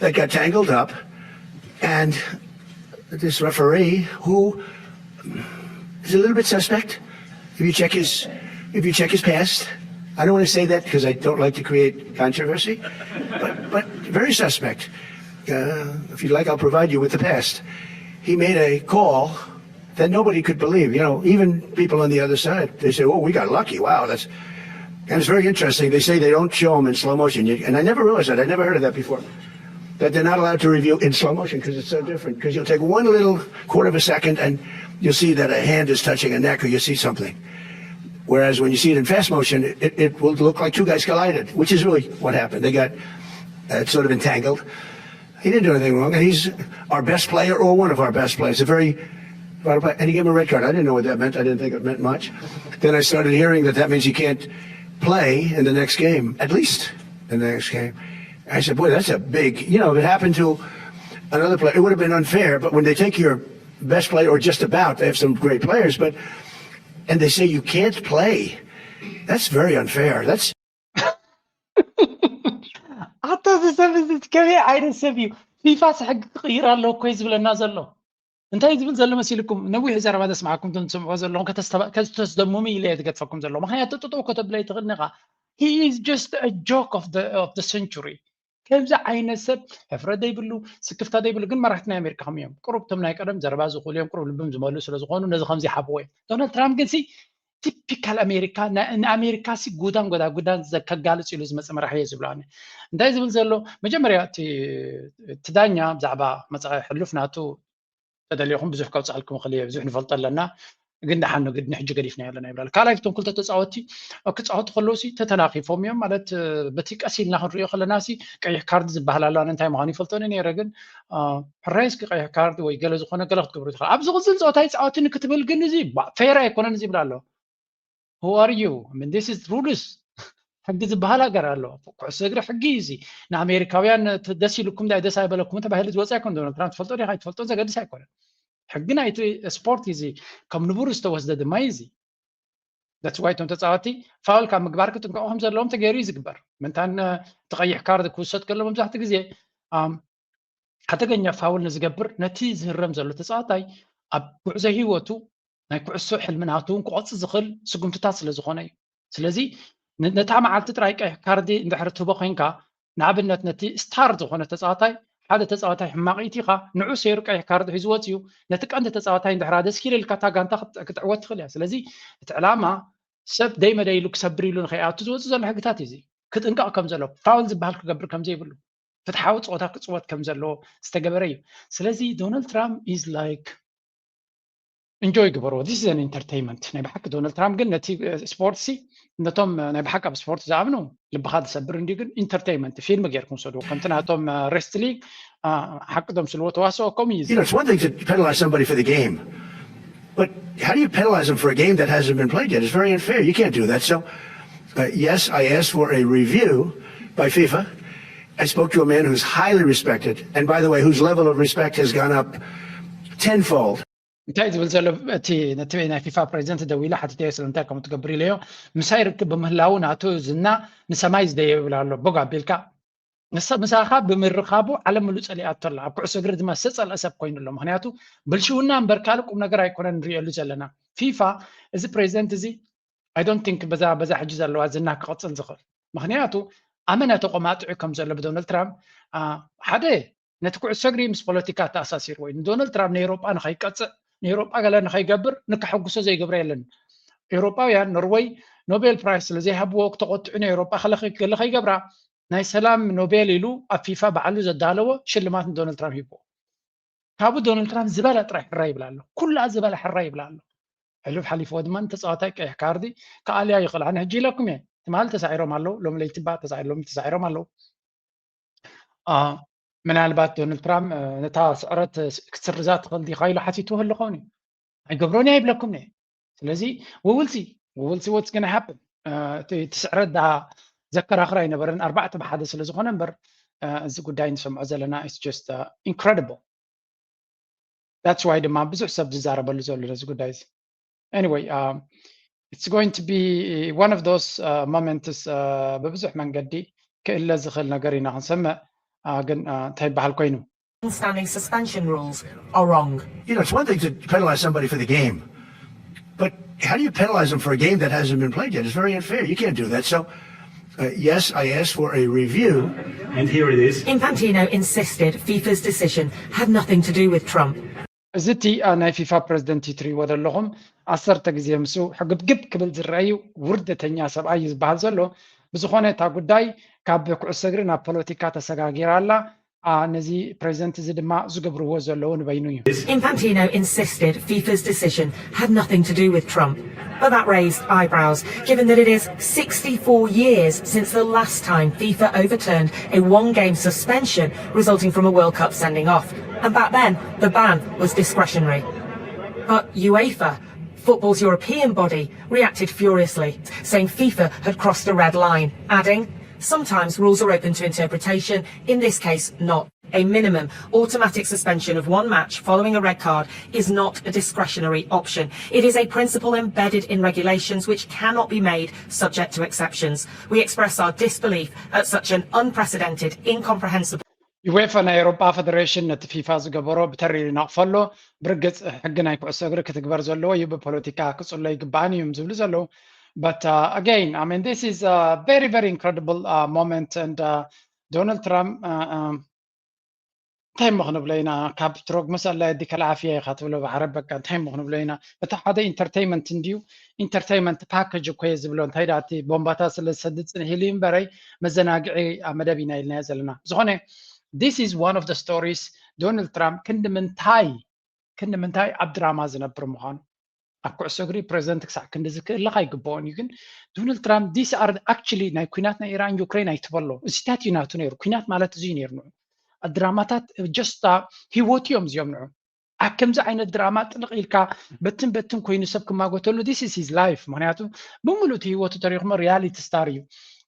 that got tangled up. And this referee, who is a little bit suspect, if you check his, if you check his past, I don't want to say that because I don't like to create controversy, but, but very suspect. Uh, if you'd like, I'll provide you with the past. He made a call that nobody could believe. You know, even people on the other side, they say, "Oh, we got lucky. Wow, that's." And it's very interesting. They say they don't show them in slow motion, You- and I never realized that. I never heard of that before. That they're not allowed to review in slow motion because it's so different. Because you'll take one little quarter of a second, and you'll see that a hand is touching a neck, or you'll see something. Whereas when you see it in fast motion, it, it will look like two guys collided, which is really what happened. They got uh, sort of entangled. He didn't do anything wrong, and he's our best player or one of our best players. A very, and he gave him a red card. I didn't know what that meant. I didn't think it meant much. Then I started hearing that that means he can't play in the next game, at least in the next game. I said, boy, that's a big, you know, if it happened to another player, it would have been unfair. But when they take your best player, or just about, they have some great players, but, and they say you can't play, that's very unfair. That's ኣታ እዚ ሰብ እዚ ከመይ ዓይነት ሰብ እዩ ፊፋስ ሕጊ ክቕይር ኣለዎ እኮ እዩ ዝብለና ዘሎ እንታይ ዝብል ዘሎ መሲልኩም ነዊሕ ዘረባ ዘስማዕኩም ትሰምዕዎ ዘለኹም ከተስተስደምሙ ኢለ እየ ዝገድፈኩም ዘለኹ ምክንያቱ ጥጥው ከተብለ ይትኽእል ኒኻ he is just a joke of the, of the century ከምዚ ዓይነት ሰብ ሕፍረት ዘይብሉ ስክፍታ ዘይብሉ ግን መራሕቲ ናይ ኣሜሪካ ከም እዮም ቅሩብ ቶም ናይ ቀደም ዘረባ ዝኽእሉ እዮም ቅሩብ ልብም ዝመልኡ ስለ ዝኾኑ ነዚ ከምዚ ይሓብዎ እዮም ዶናልድ ትራምፕ ግን ሲ ቲፒካል ኣሜሪካ፣ ንኣሜሪካ ሲ ጉዳን ጎዳጉዳን ከጋልፅ ኢሉ ዝመፀ መራሒ እየ ዝብሎ ኣነ። እንታይ ዝብል ዘሎ? መጀመርያ እቲ ዳኛ ብዛዕባ መፃኢ ሕሉፍ ናቱ ተደሊኹም ብዙሕ ከውፅኣልኩም ክእል እየ፣ ብዙሕ ንፈልጦ ኣለና፣ ግን ደሓን ንግድ ንሕጂ ገዲፍና ኣለና ይብላሉ። ካልኣይ እቶም ክልተ ተፃወቲ ክፃወቱ ከለዉ ሲ ተተናኺፎም እዮም ማለት፣ በቲ ቀስ ኢልና ክንሪኦ ከለና ሲ ቀይሕ ካርድ ዝበሃል ኣሎ። ኣነ እንታይ ምዃኑ ይፈልጦ ነይረ፣ ግን ሕራይ እስኪ ቀይሕ ካርድ ወይ ገለ ዝኾነ ገለ ክትገብሩ ትኽእል። ኣብ ዝቕፅል ፀወታ ይፃወትኒ ክትብል ግን እዚ ፌር ኣይኮነን እዚ ይብላ ኣሎ። Who are you? I mean, this is rules. ሕጊ ዝበሃል ሃገር ኣሎ። ኩዕሶ እግሪ ሕጊ እዩ እዚ። ንኣሜሪካውያን ደስ ኢልኩም ዳይ ደስ ኣይበለኩም ተባሂሉ ዝወፀ ኣይኮን። ዶናልድ ትራምፕ ትፈልጦ ዲኻ ኣይትፈልጦ ዘገድስ ኣይኮነን። ሕጊ ናይቲ ስፖርት እዩ እዚ። ከም ንቡር ዝተወስደ ድማ እዩ እዚ። That's why እቶም ተፃወቲ ፋውል ካብ ምግባር ክጥንቀቑ ከም ዘለዎም ተገይሩ እዩ ዝግበር። ምንታን እቲ ቀይሕ ካርድ ክውሰድ ከሎ መብዛሕትኡ ግዜ ሓደገኛ ፋውል ንዝገብር ነቲ ዝህረም ዘሎ ተፃዋታይ ኣብ ጉዕዞ ህይወቱ ናይ ኩዕሶ ሕልሚ ናቱ እውን ክቐፅ ዝኽእል ስጉምትታት ስለ ዝኾነ እዩ። ስለዚ ነታ መዓልቲ ጥራይ ቀይሕ ካርዲ እንድሕር ትህቦ ኮይንካ፣ ንኣብነት ነቲ ስታር ዝኾነ ተፃዋታይ፣ ሓደ ተፃዋታይ ሕማቕ ኢቲኻ ንዑ ሰይሩ ቀይሕ ካርዲ ሒዙ ወፅዩ፣ ነቲ ቀንዲ ተፃዋታይ እንድሕር ኣደስኪል ኢልካ እታ ጋንታ ክትዕወት ትኽእል እያ። ስለዚ እቲ ዕላማ ሰብ ደይ መደይ ኢሉ ክሰብር ኢሉ ንኸይኣቱ ዝወፅእ ዘሎ ሕግታት እዩ። እዚ ክጥንቀቕ ከም ዘሎ፣ ፋውል ዝበሃል ክገብር ከም ዘይብሉ፣ ፍትሓዊ ፀወታ ክፅወት ከም ዘለዎ ዝተገበረ እዩ። ስለዚ ዶናልድ ትራምፕ is like enjoy ግበርዎ። This is an entertainment። ናይ ብሓቂ ዶናልድ ትራምፕ ግን ነቲ ስፖርት ሲ ነቶም ናይ ብሓቂ ኣብ ስፖርት ዝኣምኑ ልብኻ ዝሰብር እንዲዩ፣ ግን ኢንተርቴይንመንት ፊልም ጌርኩም ሰድዎ። ከምቲ ናቶም ሬስትሊንግ ሓቂ ዶም ስልዎ ተዋስኦ ከምኡ እዩ። You know, it's one thing to penalize somebody for the game, but how do you penalize them for a game that hasn't been played yet? It's very unfair. You can't do that. So, uh, yes, I asked for a review by FIFA. I spoke to a man who's highly respected, and by the way, whose level of respect has gone up tenfold. እንታይ ዝብል ዘሎ እቲ ነቲ ናይ ፊፋ ፕሬዚደንት ደዊለ ሓቲተዮ ስለምንታይ ከምኡ ትገብር ኢለዮ። ምሳይ ርክብ ብምህላዉ ናቱ ዝና ንሰማይ ዝደየበ ይብል ኣሎ። ቦግ ኣቢልካ ምሳኻ ብምርኻቡ ዓለም ምሉእ ጸሊኣቶ ኣላ። ኣብ ኩዕሶ እግሪ ድማ ዝተጸልአ ሰብ ኮይኑ ኣሎ። ምክንያቱ ብልሽውና እምበር ካልእ ቁም ነገር ኣይኮነን ንሪእየሉ ዘለና። ፊፋ እዚ ፕሬዚደንት እዚ I don't think በዛ በዛ ሕጂ ዘለዋ ዝና ክቕጽል ዝኽእል። ምክንያቱ ኣመና ተቆማጥዑ ከም ዘሎ ብዶናልድ ትራምፕ ሓደ ነቲ ኩዕሶ እግሪ ምስ ፖለቲካ ተኣሳሲርዎ እዩ። ንዶናልድ ትራምፕ ንኤውሮጳ ንኸይቀጽዕ ንኤውሮጳ ገለ ንኸይገብር ንከሐጉሶ ዘይገብሮ የለን። ኤውሮጳውያን ኖርወይ ኖቤል ፕራይስ ስለ ዘይሃብዎ ክተቆጥዑ ንኤውሮጳ ገለ ከይገብራ ናይ ሰላም ኖቤል ኢሉ ኣብ ፊፋ ባዕሉ ዘዳለዎ ሽልማት ንዶናልድ ትራምፕ ሂብዎ። ካብኡ ዶናልድ ትራምፕ ዝበለ ጥራይ ሕራይ ይብል ኣሎ። ኩላ ዝበለ ሕራይ ይብል ኣሎ። ሕሉፍ ሓሊፍዎ ድማ ንተፃዋታይ ቀይሕ ካርዲ ክኣልያ ይኽእል። ኣነ ሕጂ ኢለኩም እየ። ትማሊ ተሳዒሮም ኣለዉ፣ ሎሚ ለይቲ እባ ተሳዒ- ሎሚ ተሳዒሮም ኣለዉ። አ፣ ምናልባት ዶናልድ ትራምፕ እ፣ ነታ ስዕረት ስ- ክትስርዛ ትኽእል ዲኻ ኢሉ ሓቲትዎ ኣሎ ኸውን እዩ። ኣይገብሮን እየ ኣይብለኩም እየ። ስለዚ we will see, we will see what's gonna happen። እ፣ እቲ እቲ ስዕረት ዳ ዘከራኽር ኣይነበረን ኣርባዕተ ብሓደ ስለ ዝኾነ እምበር እ፣ እዚ ጉዳይ ንሰምዖ ዘለና it's just incredible። That's why ድማ ብዙሕ ሰብ ዝዛረበሉ ዘሎ ነዚ ጉዳይ እዚ። Anyway, um, it's going to be one of those uh, moments uh, ብብዙሕ መንገዲ ክእለ ዝኽእል ነገር ኢና ክንሰምዕ። Uh, ግን uh, እንታይ ይበሃል ኮይኑ Standing suspension rules are wrong. You know, it's one thing to penalize somebody for the game, but how do you penalize them for a game that hasn't been played yet? It's very unfair. You can't do that. So, uh, yes, I asked for a review. And here it is. Infantino insisted FIFA's decision had nothing to do with Trump. እዚ እቲ አ፣ ናይ ፊፋ ፕሬዚደንት እዩ ትሪእዎ ዘለኹም። ዓሰርተ ግዜ ምስኡ ሕግብግብ ክብል ዝረአዩ ውርደተኛ ሰብኣይ እዩ ዝበሃል ዘሎ። ብዝኾነ እታ ጉዳይ ካብ ኩዕሶ እግሪ ናብ ፖለቲካ ተሰጋጊራ ኣላ። አ፣ ነዚ ፕሬዚደንት እዚ ድማ ዝገብርዎ ዘለዉ ንበይኑ እዩ። Infantino insisted FIFA's decision had nothing to do with Trump. But that raised eyebrows, given that it is sixty-four years since the last time FIFA overturned a one game suspension resulting from a World Cup sending off. And back then, the ban was discretionary. But UEFA, football's European body, reacted furiously, saying FIFA had crossed a red line, adding, "Sometimes rules are open to interpretation, in this case, not." A minimum automatic suspension of one match following a red card is not a discretionary option. It is a principle embedded in regulations which cannot be made subject to exceptions. We express our disbelief at such an unprecedented, incomprehensible. ዩዌፋ ናይ ኤውሮጳ ፌደሬሽን ነቲ ፊፋ ዝገበሮ ብተሪር ይነቕፎ ኣሎ። ብርግጽ ሕጊ ናይ ኩዕሶ እግሪ ክትግበር ዘለዎ እዩ፣ ብፖለቲካ ክጽሎ ይግባእን እዮም ዝብሉ ዘለዉ። But uh, again, I mean, this is a very, very incredible uh, moment, and uh, Donald Trump uh, um, እንታይ እሞ ክንብሎ ኢና? ካብ ትሮግ መሰላ የዲ ከለዓፍያ ኢኻ ትብሎ ብዓረብ። በቃ እንታይ እሞ ክንብሎ ኢና? እቲ ሓደ ኢንተርቴይመንት እንድዩ፣ ኢንተርቴይመንት ፓኬጅ እኮ እየ ዝብሎ። እንታይ ደኣ እቲ ቦምባታት ስለ ዝሰድድ ጽንሕ ኢሉ እምበረይ፣ መዘናግዒ ኣብ መደብ ኢና ኢልናዮ ዘለና። ዝኾነ this is one of the stories። ዶናልድ ትራምፕ ክንዲ ምንታይ ክንዲ ምንታይ ኣብ ድራማ ዝነብር ምዃኑ፣ ኣብ ኩዕሶ እግሪ ፕሬዚደንት ክሳዕ ክንዲ ዝክእለኻ ኣይግብኦን እዩ። ግን ዶናልድ ትራምፕ this are actually ናይ ኩናት ናይ ኢራን ዩክሬን ኣይትበሎ። እዚታት እዩ ናቱ ነይሩ። ኩናት ማለት እዚ እዩ ነይሩ። ንዑ ድራማታት ጀስታ ህይወቱ እዮም እዚኦም። ንዑ ኣብ ከምዚ ዓይነት ድራማ ጥልቕ ኢልካ በትን በትን ኮይኑ ሰብ ክማጎተሉ this is his life። ምክንያቱ ብምሉእ እቲ ህይወቱ ተሪኹሞ ሪያሊቲ ስታር እዩ።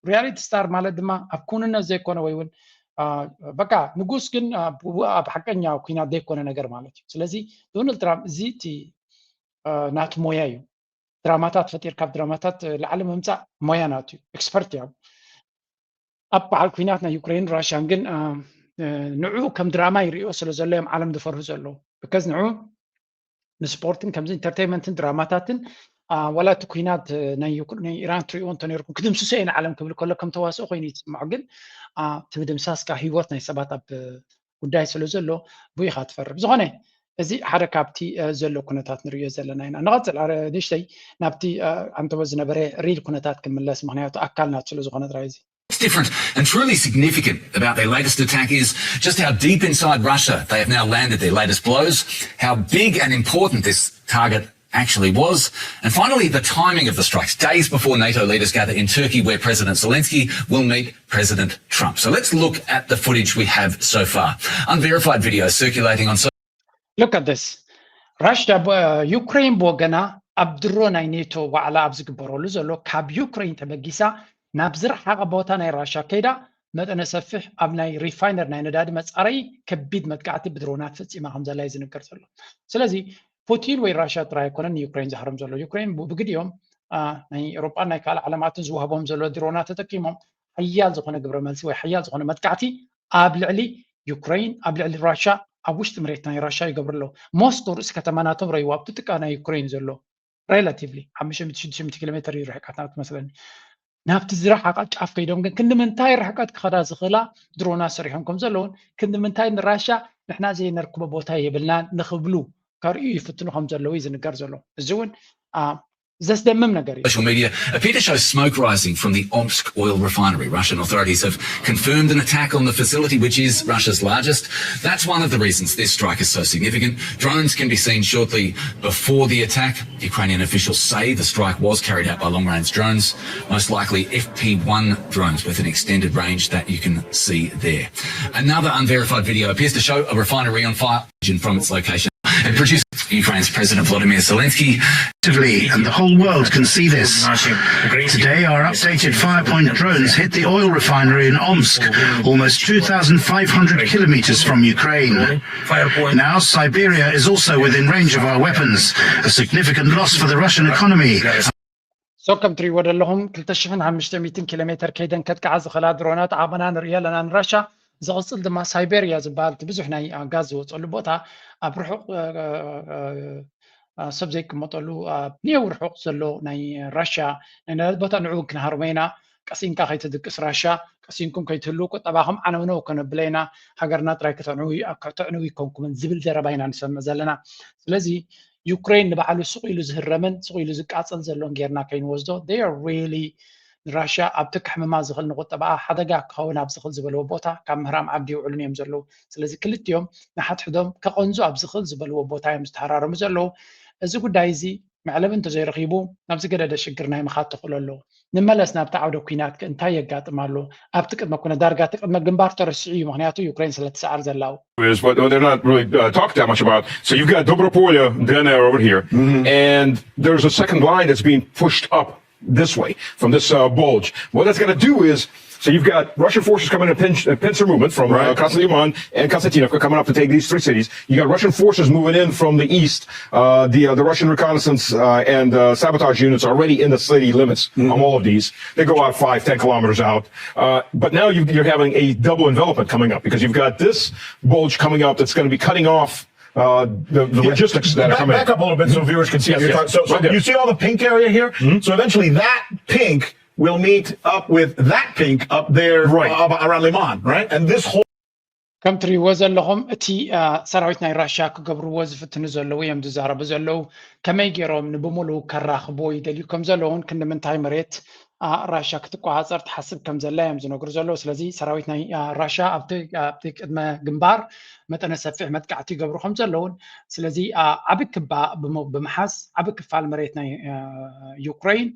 ሪያሊቲ ስታር ማለት ድማ ኣብ ኩንነት ዘይኮነ ወይ እውን በቃ ንጉስ ግን ኣብ ሓቀኛ ኩናት ዘይኮነ ነገር ማለት እዩ። ስለዚ ዶናልድ ትራምፕ እዚ እቲ ናቱ ሞያ እዩ። ድራማታት ፈጢር ካብ ድራማታት ላዕሊ ምምፃእ ሞያ ናቱ እዩ። ኤክስፐርት እዩ። ኣብ በዓል ኩናት ናይ ዩክሬን ራሽያን ግን ንዑ ከም ድራማ ይርእዮ ስለ ዘሎ እዮም ዓለም ዝፈርሁ ዘለዉ። ብከዝ ንዑ ንስፖርትን ከምዚ ኢንተርቴይመንትን ድራማታትን ዋላ እቲ ኩናት ናይ ኢራን ትሪእዎ እንተነርኩም ክድምስሶ እየ ንዓለም ክብል ከሎ ከም ተዋስኦ ኮይኑ ይስምዖ። ግን እቲ ምድምሳስካ ህይወት ናይ ሰባት ኣብ ጉዳይ ስለ ዘሎ ብኢኻ ትፈርም። ዝኾነ እዚ ሓደ ካብቲ ዘሎ ኩነታት ንሪኦ ዘለና ኢና። ንቐፅል ንእሽተይ ናብቲ ኣንተቦ ዝነበረ ሪል ኩነታት ክንምለስ፣ ምክንያቱ ኣካል ናት ስለ ዝኾነ ጥራይ እዚ What's different and truly significant about their latest attack is just how deep inside Russia they have now landed their latest blows, how big and important this target actually was, and finally the timing of the strikes, days before NATO leaders gather in Turkey, where President Zelensky will meet President Trump. So let's look at the footage we have so far. Unverified video circulating on Look at this. ራሽያ ዩክሬን ብወገና ኣብ ድሮ ናይ ኔቶ ዋዕላ ኣብ ዝግበረሉ ዘሎ ካብ ዩክሬን ተበጊሳ ናብ ዝረሓቐ ቦታ ናይ ራሽያ ከይዳ መጠነ ሰፊሕ ኣብ ናይ ሪፋይነር ናይ ነዳዲ መፃረይ ከቢድ መጥቃዕቲ ብድሮናት ፈፂማ ከም ዘላ እዩ ዝንገር ዘሎ። ስለዚ ፑቲን ወይ ራሽያ ጥራይ ኣይኮነን ንዩክሬን ዝሃርም ዘሎ። ዩክሬን ብግዲኦም ናይ ኤሮጳን ናይ ካልእ ዓለማትን ዝወሃቦም ዘሎ ድሮናት ተጠቂሞም ሓያል ዝኾነ ግብረ መልሲ ወይ ሓያል ዝኾነ መጥቃዕቲ ኣብ ልዕሊ ዩክሬን ኣብ ልዕሊ ራሻ ኣብ ውሽጢ መሬት ናይ ራሻ ይገብሩ ኣለዉ። ሞስኮ ርእሲ ከተማ ናቶም ረይዋ ኣብቲ ጥቃ ናይ ዩክሬን ዘሎ ሬላቲቭሊ ሓሙሽተ ሚእቲ ሽዱሽተ ሚእቲ ኪሎ ሜትር እዩ ርሕቀት ናብቲ መስለኒ ናብቲ ዝረሓቐ ጫፍ ከይዶም ግን ክንዲ ምንታይ ርሕቀት ክኸዳ ዝኽእላ ድሮና ሰሪሖም ከም ዘለውን ክንዲ ምንታይ ንራሻ ንሕና ዘይነርክቦ ቦታ የብልናን ንኽብሉ ከርእዩ ይፍትኑ ከም ዘለዉ እዩ ዝንገር ዘሎ። እዚ እውን ዘስደምም ነገር እዩ። Social media appear to show smoke rising from the Omsk oil refinery. Russian authorities have confirmed an attack on the facility, which is Russia's largest. That's one of the reasons this strike is so significant. Drones can be seen shortly before the attack. Ukrainian officials say the strike was carried out by long range drones, most likely F P one drones with an extended range that you can see there. Another unverified video appears to show a refinery on fire from its location. It produced Ukraine's President Volodymyr Zelensky. And the whole world can see this. Today, our updated Firepoint drones hit the oil refinery in Omsk, almost two thousand five hundred kilometers from Ukraine. Now, Siberia is also within range of our weapons, a significant loss for the Russian economy. So ከም ትሪእዎ ዘለኹም ክልተ ሽሕን ሓሙሽተ ሚእትን ኪሎ ሜትር ከይደን ከጥቅዓ ዝኽእላ ድሮናት ዓቕምና ንርኢ ኣለና ንራሻ። ዝቕፅል ድማ ሳይቤርያ ዝበሃል እቲ ብዙሕ ናይ ጋዝ ዝወፀሉ ቦታ ኣብ ርሑቕ ሰብ ዘይቀመጠሉ ኣብ ኔው ርሑቕ ዘሎ ናይ ራሽያ ናይ ነዳዲ ቦታ ንዕኡ ክንሃርሞ ኢና። ቀሲንካ ከይትድቅስ ራሻ ቀሲንኩም ከይትህሉ ቁጠባኹም ዓነውነው ከነብለ ኢና። ሃገርና ጥራይ ከተዕንው ኣይኮንኩምን ዝብል ዘረባ ኢና ንሰምዕ ዘለና። ስለዚ ዩክሬን ንባዕሉ ሱቕ ኢሉ ዝህረምን ሱቕ ኢሉ ዝቃጸል ዘሎን ጌርና ከይንወስዶ they are really ንራሽያ ኣብቲ ክሕምማ ዝኽእል ንቁጠባኣ ሓደጋ ክኸውን ኣብ ዝኽእል ዝበልዎ ቦታ ካብ ምህራም ዓዲ ይውዕሉን እዮም ዘለዉ። ስለዚ ክልቲኦም ንሓድሕዶም ከቐንዙ ኣብ ዝኽእል ዝበልዎ ቦታ እዮም ዝተሃራረሙ ዘለዉ። እዚ ጉዳይ እዚ መዕለቢ እንተዘይረኺቡ ናብ ዝገደደ ሽግር ናይ ምኻድ ተኽእሎ ኣለዎ። ንመለስ ናብቲ ዓውደ ኲናት ከ እንታይ የጋጥም ኣሎ? ኣብቲ ቅድመ ኩነ ዳርጋ እቲ ቅድመ ግንባር ተረሲዑ እዩ፣ ምኽንያቱ ዩክሬን ስለ ትሰዓር ዘላ። is, but they're not really uh, talked that much about. So you've got Dobropolye, Dena over here, and there's a second line that's being pushed up this way from this uh, bulge. What that's going to do is, so you've got Russian forces coming to pinch, uh, pincer movement from uh, Right. Krasnodar and Konstantinovka coming up to take these three cities. You got Russian forces moving in from the east. Uh, the uh, the Russian reconnaissance uh, and uh, sabotage units are already in the city limits on all of these. They go out five, ten kilometers out. Uh, but now you, you're having a double envelopment coming up because you've got this bulge coming up that's going to be cutting off uh, the, the logistics that are Back, coming. back up a little bit so viewers can see. Yes, What you're yes. talking- So, so Right there. You see all the pink area here? So eventually that pink will meet up with that pink up there Right. uh, around Liman, right? And this whole ከም ትሪእዎ ዘለኹም እቲ ሰራዊት ናይ ራሽያ ክገብርዎ ዝፍትኑ ዘለዉ እዮም ዝዛረቡ ዘለዉ። ከመይ ገይሮም ንብምሉኡ ከራኽብዎ ይደልዩ ከም ዘለዉን ክንዲ ምንታይ መሬት ራሽያ ክትቆፃፀር ትሓስብ ከም ዘላ እዮም ዝነግሩ ዘለዉ። ስለዚ ሰራዊት ናይ ራሽያ ኣብቲ ቅድመ ግንባር መጠነ ሰፊሕ መጥቃዕቲ ይገብሩ ከም ዘለዉን ስለዚ ዓቢ ክባ ብምሓዝ ዓቢ ክፋል መሬት ናይ ዩክሬን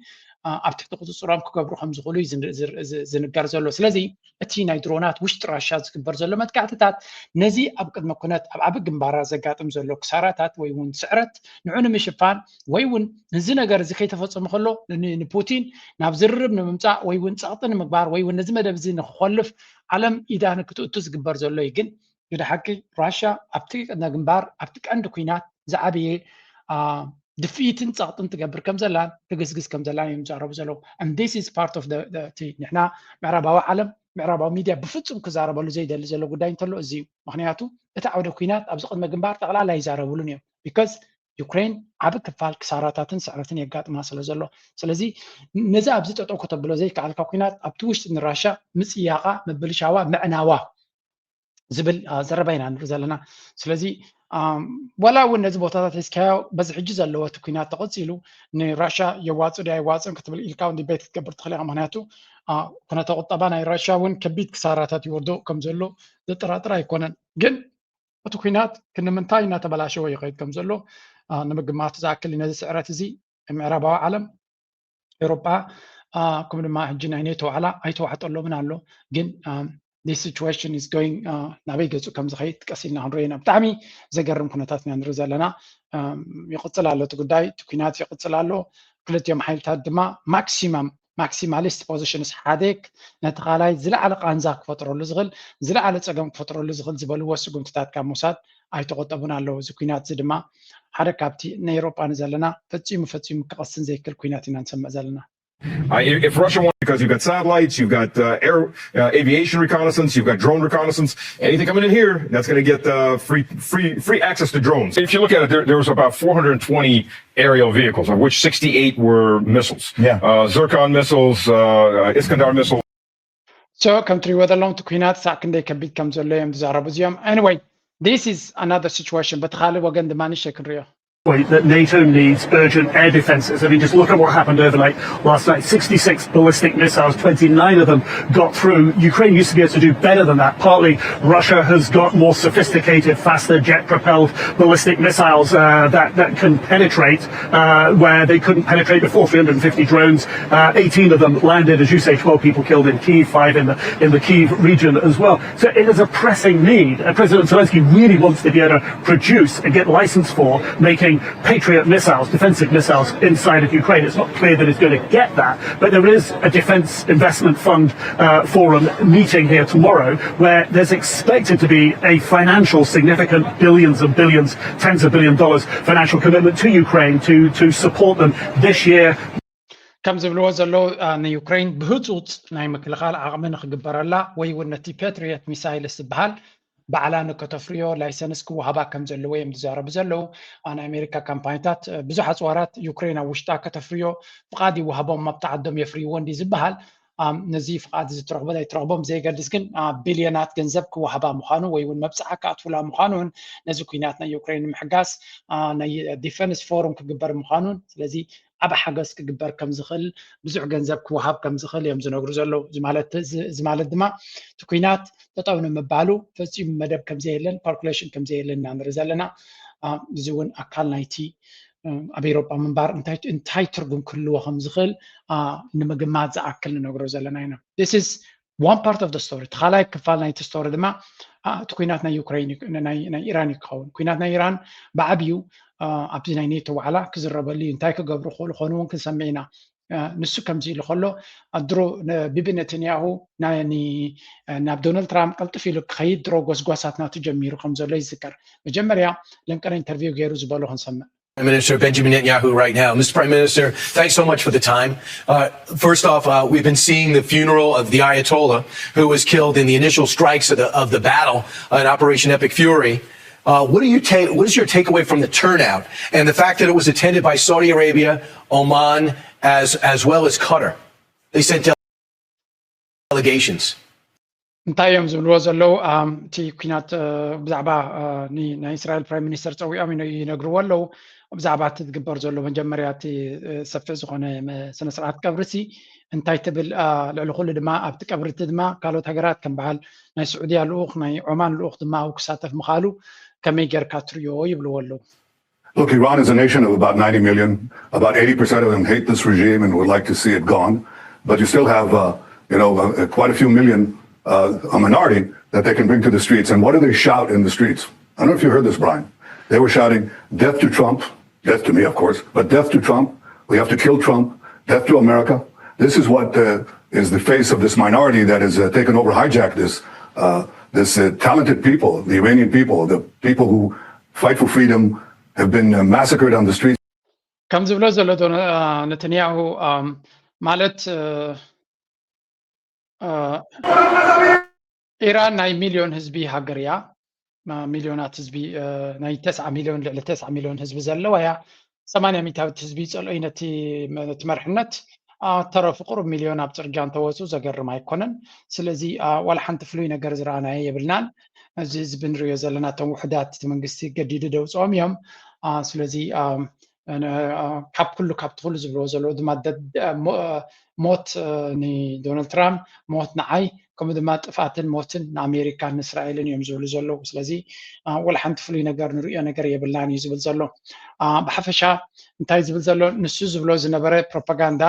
ኣብ ትሕቲ ቁፅፅሮም ክገብሩ ከም ዝኽእሉ እዩ ዝንገር ዘሎ። ስለዚ እቲ ናይ ድሮናት ውሽጢ ራሻ ዝግበር ዘሎ መጥቃዕትታት ነዚ ኣብ ቅድመ ኩነት ኣብ ዓቢ ግንባራት ዘጋጥም ዘሎ ክሳራታት ወይ እውን ስዕረት ንዑ ንምሽፋን ወይ እውን እዚ ነገር እዚ ከይተፈፀሙ ከሎ ንፑቲን ናብ ዝርርብ ንምምፃእ ወይ እውን ፀቕጢ ንምግባር ወይ እውን ነዚ መደብ እዚ ንክኾልፍ ዓለም ኢዳ ንክትእቱ ዝግበር ዘሎ እዩ። ግን ግደ ሓቂ ራሻ ኣብቲ ቅድመ ግንባር ኣብቲ ቀንዲ ኩናት ዝዓበየ ድፍኢትን ፀቕጥን ትገብር ከም ዘላን ትግስግስ ከም ዘላን እዮም ዝዛረቡ ዘለዉ። And this is part of the ንሕና ምዕራባዊ ዓለም ምዕራባዊ ሚድያ ብፍፁም ክዛረበሉ ዘይደሊ ዘሎ ጉዳይ እንተሎ እዚ እዩ። ምክንያቱ እቲ ዓውደ ኩናት ኣብዚ ቅድመ ግንባር ጠቕላላ ይዛረብሉን እዮም። Because ዩክሬን ዓቢ ክፋል ክሳራታትን ስዕረትን የጋጥማ ስለ ዘሎ ስለዚ ነዚ ኣብዚ ጠጠው ከተብሎ ዘይከኣልካ ኩናት ኣብቲ ውሽጢ ንራሻ ምፅያቓ ምብልሻዋ ምዕናዋ ዝብል ዘረባ ኢና ንርኢ ዘለና። ስለዚ ዋላ እውን ነዚ ቦታታት ሒዝካዮ በዚ ሕጂ ዘለዎ እቲ ኩናት ተቐፂሉ ንራሻ የዋፅእ ዶ ኣይዋፅእን ክትብል ኢልካ እውን ዲቤት ክትገብር ትኽእል ኢኻ። ምክንያቱ ኩነተ ቁጠባ ናይ ራሻ እውን ከቢድ ክሳራታት ይወርዶ ከም ዘሎ ዘጠራጥር ኣይኮነን። ግን እቲ ኩናት ክንምንታይ እናተበላሸወ ይኸይድ ከም ዘሎ ንምግማት ዝኣክል ነዚ ስዕረት እዚ ምዕራባዊ ዓለም ኤውሮጳ ከምኡ ድማ ሕጂ ናይ ኔቶ ዋዕላ ኣይተዋሕጠሎምን ኣሎ። ግን this situation is going ናበይ ገፁ ከም ዝኸይድ ቀስ ኢልና ክንሪኦ ኢና። ብጣዕሚ ዘገርም ኩነታት ኢና ንርኢ ዘለና። ይቕፅል ኣሎ እቲ ጉዳይ፣ እቲ ኩናት ይቕፅል ኣሎ። ክልቲኦም ሓይልታት ድማ ማክሲማም ማክሲማሊስት ፖዚሽንስ ሓደ ነቲ ካልኣይ ዝለዓለ ቃንዛ ክፈጥረሉ ዝኽእል ዝለዓለ ፀገም ክፈጥረሉ ዝኽእል ዝበልዎ ስጉምትታት ካብ ምውሳድ ኣይተቆጠቡን ኣለዉ። እዚ ኩናት እዚ ድማ ሓደ ካብቲ ናይ ኤውሮጳ ንዘለና ፈጺሙ ፈጺሙ ክቐስን ዘይክእል ኩናት ኢና ንሰምዕ ዘለና። Uh, if Russia wants, because you've got satellites, you've got uh, air, uh, aviation reconnaissance, you've got drone reconnaissance, anything coming in here, that's going to get uh, free, free, free access to drones. If you look at it, there, there was about four hundred twenty aerial vehicles, of which sixty-eight were missiles. Yeah. Uh, Zircon missiles, uh, Iskander missiles. So ከም ትሪእዎ ዘለኹም እቲ ኩናት ሳዕ ክንደይ ከቢድ ከም ዘሎ እዮም ዝዛረቡ እዚኦም። Anyway, this is another situation በቲ ካልእ ወገን ድማ ንእሽተይ ክንሪኦ። That NATO needs urgent air defences. I mean, just look at what happened overnight last night. sixty-six ballistic missiles, twenty-nine of them got through. Ukraine used to be able to do better than that. Partly, Russia has got more sophisticated, faster jet propelled ballistic missiles uh, that, that can penetrate uh, where they couldn't penetrate before. three hundred fifty drones, uh, eighteen of them landed, as you say, twelve people killed in Kyiv, five in the, in the Kyiv region as well. So it is a pressing need. Uh, President Zelensky really wants to be able to produce and get license for making Patriot missiles, defensive missiles inside of Ukraine. It's not clear that he's going to get that, but there is a defense investment fund uh, forum meeting here tomorrow where there's expected to be a financial significant billions and billions, tens of billion dollars financial commitment to Ukraine to, to support them this year. ከም ዝብልዎ ዘለዉ ንዩክሬን ብህፁፅ ናይ ምክልኻል ዓቕሚ ንክግበረላ ወይ እውን ነቲ ፓትሪየት ሚሳይልስ ዝበሃል ባዕላ ንከተፍርዮ ላይሰንስ ክወሃባ ከም ዘለዎ እዮም ዝዛረቡ ዘለዉ። ናይ ኣሜሪካ ካምፓኒታት ብዙሕ ኣፅዋራት ዩክሬን ኣብ ውሽጣ ከተፍርዮ ፍቓድ ይወሃቦም ኣብቲ ዓዶም የፍርይዎ እንዲ ዝበሃል ነዚ ፍቓድ እዚ ትረኽቦ ዘይትረኽቦም ዘይገልፅ ግን ቢልዮናት ገንዘብ ክወሃባ ምዃኑ ወይ እውን መብፅዓ ክኣትውላ ምዃኑን ነዚ ኩናት ናይ ዩክሬን ንምሕጋዝ ናይ ዲፈንስ ፎሩም ክግበር ምዃኑን ስለዚ ዓብ ሓገዝ ክግበር ከም ዝኽእል ብዙሕ ገንዘብ ክወሃብ ከም ዝኽእል እዮም ዝነግሩ ዘለዉ። እዚ ማለት ድማ እቲ ኩናት ጠጠው ንምባሉ ፈፂሙ መደብ ከም ዘየለን ካልኩሌሽን ከም ዘየለን ኢና ንርኢ ዘለና። እዚ እውን ኣካል ናይቲ ኣብ ኤሮጳ ምንባር እንታይ ትርጉም ክህልዎ ከም ዝኽእል ንምግማት ዝኣክል ንነግሮ ዘለና ኢና። This is one part of the story። እቲ ካልኣይ ክፋል ናይቲ ስቶሪ ድማ እቲ ኩናት ናይ ዩክሬን ናይ ኢራን እዩ ክኸውን። ኩናት ናይ ኢራን ብዓብዩ ኣብዚ ናይ ኔቶ ዋዕላ ክዝረበሉ እዩ። እንታይ ክገብሩ ክኽእሉ ኮኑ እውን ክንሰምዕ ኢና። ንሱ ከምዚ ኢሉ ከሎ ድሮ ቢቢ ነተንያሁ ናብ ዶናልድ ትራምፕ ቀልጥፍ ኢሉ ክኸይድ ድሮ ጎስጓሳት ናቱ ጀሚሩ ከም ዘሎ ይዝከር። መጀመርያ ለምቀነ ኢንተርቪው ገይሩ ዝበሎ ክንሰምዕ። Prime Minister Benjamin Netanyahu right now. Mister Prime Minister, thanks so much for the time. Uh, first off, uh, we've been seeing the funeral of the Ayatollah, who was killed in the initial strikes of the, of the battle in Operation Epic Fury. Uh, what do you take? What is your takeaway from the turnout and the fact that it was attended by Saudi Arabia, Oman, as as well as Qatar? They sent delegations. እንታይ እዮም ዝብልዎ ዘለዉ? እቲ ኩናት ብዛዕባ ናይ እስራኤል ፕራይም ሚኒስተር ፀዊዖም ይነግርዎ ኣለዉ። ብዛዕባ እቲ ዝግበር ዘሎ መጀመርያ እቲ ሰፊሕ ዝኾነ ስነስርዓት ቀብርሲ እንታይ ትብል? ልዕሊ ኩሉ ድማ ኣብቲ ቀብርቲ ድማ ካልኦት ሃገራት ከም በዓል ናይ ስዑድያ ልኡኽ ናይ ዖማን ልኡኽ ድማ ኣብኡ ክሳተፍ ምኻሉ ከመይ ጌርካ ትሪኦ ይብልዎ ኣለዉ። Look, Iran is a nation of about ninety million. About eighty percent of them hate this regime and would like to see it gone. But you still have, uh, you know, uh, quite a few million, uh, a minority that they can bring to the streets. And what do they shout in the streets? I don't know if you heard this, Brian. They were shouting, "Death to Trump," death to me, of course, but "Death to Trump. We have to kill Trump. Death to America." This is what uh, is the face of this minority that has uh, taken over, hijacked this, uh, this uh, talented people, the Iranian people, the people who fight for freedom, have been uh, massacred on the streets. ከም ዝብሎ ዘሎ ነተንያሁ ማለት ኢራን ናይ ሚልዮን ህዝቢ ሃገር እያ። ሚልዮናት ህዝቢ፣ ናይ ተስዓ ሚልዮን፣ ልዕሊ ተስዓ ሚልዮን ህዝቢ ዘለዋ እያ። ሰማንያ ሚታዊት ህዝቢ ይፀልኦ እዩ ነቲ መርሕነት። ተረፉ ቁሩብ ሚልዮን ኣብ ፅርግያ እንተወፁ ዘገርም ኣይኮነን። ስለዚ ዋላ ሓንቲ ፍሉይ ነገር ዝረኣናዮ የብልናን። እዚ ህዝቢ ንሪኦ ዘለና እቶም ውሕዳት እቲ መንግስቲ ገዲዱ ደውፅኦም እዮም። ስለዚ ካብ ኩሉ ካብቲ ኩሉ ዝብልዎ ዘለዉ ድማ ሞት ንዶናልድ ትራምፕ፣ ሞት ንዓይ፣ ከምኡ ድማ ጥፍኣትን ሞትን ንኣሜሪካን ንእስራኤልን እዮም ዝብሉ ዘለዉ። ስለዚ ወላ ሓንቲ ፍሉይ ነገር ንርእዮ ነገር የብልናን እዩ ዝብል ዘሎ። ብሓፈሻ እንታይ ዝብል ዘሎ፣ ንሱ ዝብሎ ዝነበረ ፕሮፓጋንዳ፣